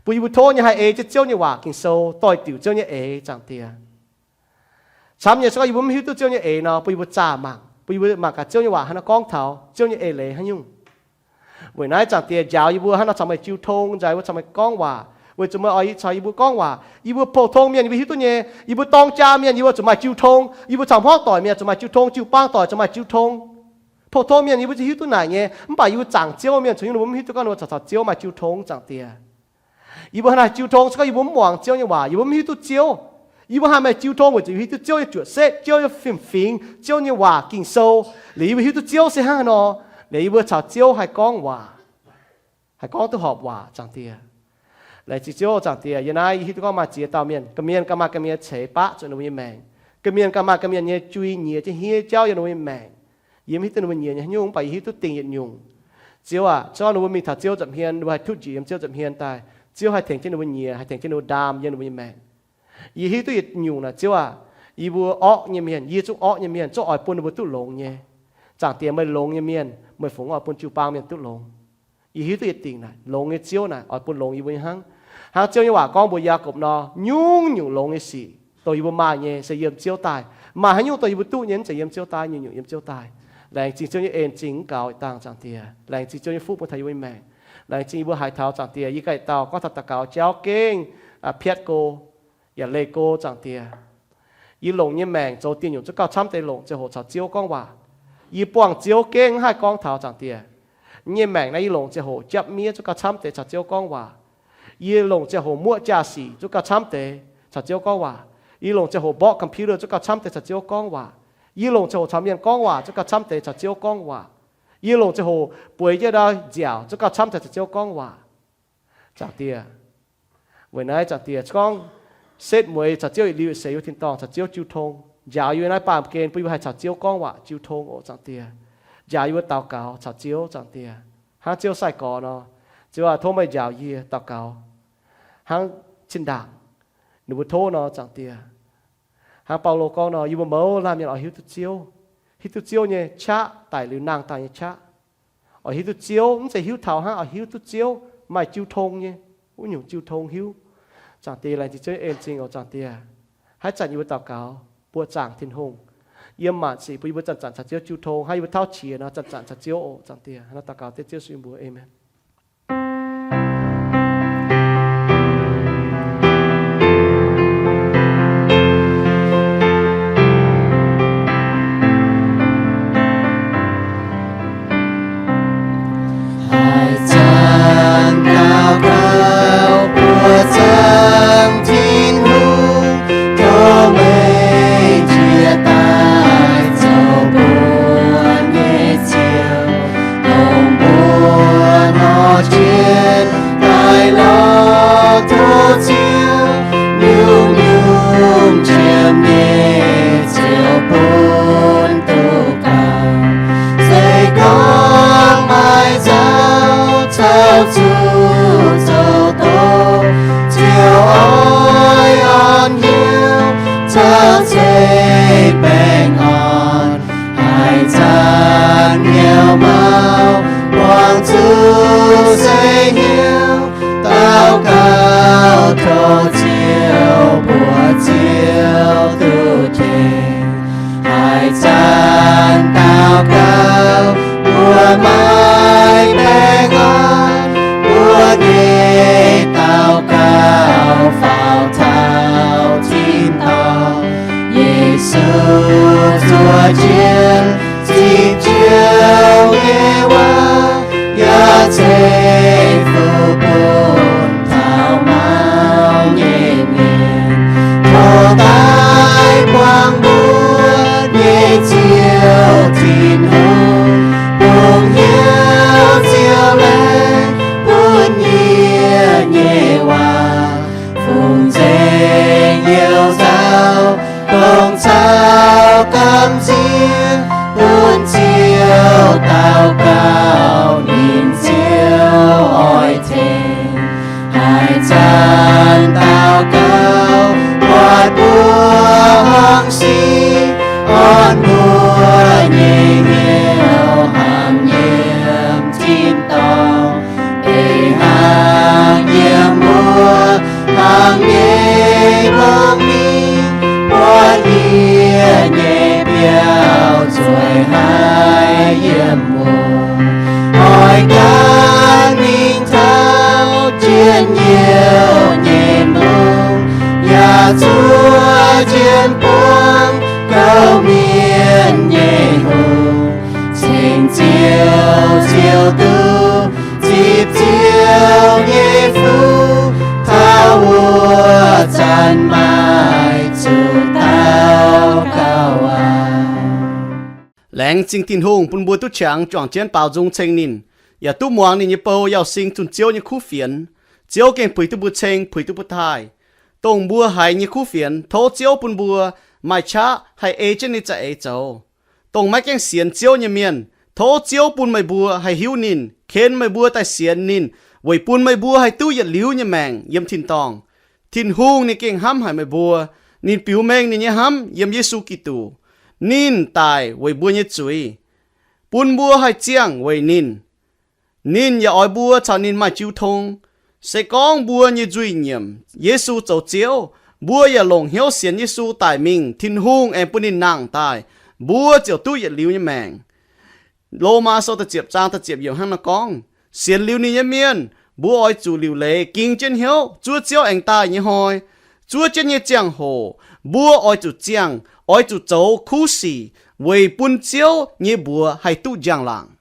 bun yie mbuo tov nyei haih ei jienv Ziouv nyei waac Ging-Sou, doix-diuc Ziouv nyei eix, Zaangc Diex. Camv nyei se gorngv yie mbuo mv hiuv duqv Ziouv nyei eix nor, bun yie mbuo zaah mangc, bun yie mbuo mangc gaax Ziouv nyei waac hnangv naaiv gorngv taux Ziouv nyei eix leiz haaix nyungc. Weic naaiv Zaangc Diex njaaux yie mbuo hnangv nor caux meih jiu tong, njaaux yie mbuo caux meih gorngv waac, weic zuqc meih oix caux yie mbuo gorngv waac. Yie mbuo pou-tong mienh yie mbuo hiuv duqv nyei, yie mbuo dorng jaa mienh yie mbuo zuqc maaih jiu tong, yie mbuo caux hmuangv doic mienh zuqc maaih jiu tong, jiu-baang doic zuqc maaih jiu tong. Pou-tong mienh yie mbuo hiuv duqv naaic nyei, mv baac yie mbuo zaangc Ziouv mienh caux nyungc ninh mbuo mv hiuv duqv gorngv ninh mbuo caux, caux Ziouv maaih jiu tong, Zaangc Diex. Yie mbuo hnangv naaiv jiu tong se gorngv yie mbuo mv muangx Ziouv nyei waac, yie mbuo mv hiuv duqv Ziouv. Yie mbuo haih maaih jiu tong weic zuqc yie mbuo hiuv duqv Ziouv nyei juoqc setv, Ziouv nyei fiem-fingx, Ziouv nyei waac Ging-Sou. Liuz yie mbuo hiuv duqv Ziouv se hnangv haaix nor, liuz yie mbuo caux Ziouv haih gorngv waac, haih gorngv duqv horpc waac, Zaangc Diex. Laengz zingh Ziouv, Zaangc Diex. Yiem naaiv yie hiuv duqv gorngv maaih ziex dauh mienh, ga'mienh ganh maaih ga'mienh ceix baqv zuqc ninh mbuo nyei maengc. Ga'mienh ganh maaih ga'mienh nyei jui nyiex jienv hniev jauv yiem ninh mbuo nyei maengc. Yie mv hiuv duqv ninh mbuo nyiex nyei haaix nyungc, mv baac yie hiuv duqv dingh yietc nyungc. Ziouv aac, se gorngv ninh mbuo mingh taux Ziouv nza'hmien, ninh mbuo haih tutv njiec yiem Ziouv nza'hmien daaih, Ziouv haih tengx jienv ninh mbuo nyiex, haih tengx jienv ninh mbuo ndaam yiem ninh mbuo nyei maengc. Yie hiuv duqv yietc nyungc naaic, Ziouv aac, yie mbuo orqv nyei mienh, yie zungv orqv nyei mienh, zungv oix bun ninh mbuo duqv longx nyei. Zaangc Diex, meih longx nyei mienh, meih fungx oix bun jiu-baang mienh duqv longx. Yie hiuv duqv yietc dingc naaic, longx nyei Ziouv naaic oix bun longx yie mbuo nyei hnangv. Hnangv Ziouv nyei waac gorngv mbuox Yaagorpc nor, nyungc-nyungc longx nyei sic dongh yie mbuo maaih nyei se yiem Ziouv daaih. Maaih haaix nyungc dongh yih mbuo duqv nyei mv zeiz yiem Ziouv daaih, nyungc-nyungc yiem Ziouv daaih. Laengz zingh Ziouv nyei en-zingh mv gaux ih dangh, Zaangc Diex. Laengz zingh Ziouv nyei fuqv bun taux yie mbuo nyei maengc. Laengz zingh yie mbuo haaix taux, Zaangc Diex, yie ganh dauh gorngv taux daux gaux jauv gengh piatv go, yaac leih go, Zaangc Diex. Yie longc nyei maengc zoux dieh nyungc zungv gauh camv deix longc ziangh hoc caux Ziouv gorngv waac. Yie buangh Ziouv gengh mv haih gorngv taux, Zaangc Diex. Yie nyei maengc naaiv yie longc ziangh hoc japv miev zungv gauh camv deix caux Ziouv gorngv waac. Yie longc ziangh hoc muoqv jaa-sic zungv gauh camv deix caux Ziouv gorngv waac. Yie longc ziangh hoc mborqv computer zungv gauh camv deix caux Ziouv gorngv waac. Yie longc ziangh hoc caux mienh gorngv waac zungv gauh camv deix caux Ziouv gorngv waac. Yie longc ziangh hoc bueix jienv ndau nziaauc zungv gauh camv deix caux Ziouv gorngv waac. Zaangc Diex, weic naaiv Zaangc Diex gorngv setv mueiz caux Ziouv yietc liuz seix yiem tin-dorngh caux Ziouv jiu tong. Njaaux yie naaiv baamh gen bun yie mbuo haih caux Ziouv gorngv waac jiu tong oc, Zaangc Diex. Njaaux yie mbuo daux gaux caux Ziouv, Zaangc Diex. Hnangv Ziouv sai-gorx nor, Ziouv aac, tov meih njaaux yie daux gaux hnangv zinh ndaangc ninh mbuo tov nor, Zaangc Diex. Hnangv Baulo gorngv nor, yie mbuo mouz laanh mienh oix hiuv duqv Ziouv, hiuv duqv Ziouv nyei qaqv daic liuz nangh daaih nyei qaqv. Oix hiuv duqv Ziouv, mv zeiz hiuv taux hnangv, oix hiuv duqv Ziouv, maaih jiu tong nyei, wuov nyungc jiu tong hiuv. Zaangc Diex, laengz zingh Ziouv nyei en-zingh oc, Zaangc Diex. Haaix zanc yie mbuo daux gaux buoqc zaangc Tin-Hungh, yiem maanc sic bun yie mbuo zanc-zanc caux Ziouv jiu tong, hnangv yie mbuo tauv qiex nor zanc-zanc caux Ziouv oc, Zaangc Diex. Hnangv naaiv daux gaux dengv Ziouv Yesu nyei mbuox, aamen. Haaix zanc daux gaux buoqc zaangc Tin-Hungh, tov meih njiec daaih zoux mbuo nyei Ziouv, dongh mbuo nor jienv daaih lorz tov Ziouv, nyungc-nyungc jiem nyei ziouc bun duqv gaux. Se gorngv maaih nzauh caux zuqc zoux doqc, ziouc oix orn hnyouv caux zeiv baengh orn. Haaix zanc hnyouv mauv, muangx zuqc se hnyouv, daux gaux tov Ziouv mbuox Ziouv duqv tengx. Haaix zanc daux gaux mbuo maaih baengh orn, mbuo nyei daux gaux faaux taux tin-dorngh. Yesu zuov jienv zipv Ziouv nyei waac, yaac ceix fuqv bun taux mauv nyei mienh. Tov daaih buangh mbuo nyei Ziouv Tin-Hungh, dongh hnyouv ziouc laengz bun yie nyei waac, fungx nzengc hnyouv nzauh, dongh caux gamh nziex bun Ziouv daux gaux, ninh Ziouv biauv nzueic haic yiem wuov, oix gan mingh taux njien-youh nyei lungh, yaac zuov jienv buangv gouv mienh nyei hungh, cingx Ziouv, Ziouv duqv zipv Ziouv nyei fuqv, taux wuov zanc maaih zuqc daux gaux aqv. Laengz zingh Tin-Hungh bun mbuo duqv qangx juangc jienv baaux nzung ceng ninh, yaac duqv muangx ninh nyei bou Yauh Sing zunh Ziouv nyei kuv fienx. Ziouv gengh puix duqv mbuo ceng, puix duqv mbuo taaih. Dongh mbuo haiz nyei kuv fienx, tov Ziouv bun mbuo maaih qaqv haih ei jienv ninh za'eix zoux. Dongh maiv gaengh sienx Ziouv nyei mienh, tov Ziouv bun meih mbuo haih hiuv ninh, ken meih mbuo daaih sienx ninh, weic bun meih mbuo haih duqv yietc liuz nyei maengc yiem tin-dorngh. Tin-Hungh ninh gengh hnamv haic meih mbuo. Ninh biux mengh ninh nyei hnamv yiem Yesu Giduc. Ninh daic weic mbuo nyei zuiz, bun mbuo haih ziangh weic ninh. Ninh yaac oix mbuo caux ninh maaih jiu tong. Se gorngv mbuo nyei nzuih nyiemc Yesu zoux Ziouv, mbuo yaac longc hnyouv sienx Yesu daic mingh, Tin-Hungh aengx bun ninh nangh daaih, mbuo ziouc duqv yietc liuz nyei maengc. Lomaa Sou da'ziepc zaang da'ziepc yiemc hnangv naaiv gorngv, sienx liuz ninh nyei mienh, mbuo oix zuqc liuc leiz ging jienv hnyouv zuov Ziouv aengx daaih nyei hnoi. Zuov jienv nyei ziangh hoc mbuo oix zuqc ziangh, oix zuqc zoux kuv sic weic bun Ziouv nyei mbuox haih duqv njang-laangc.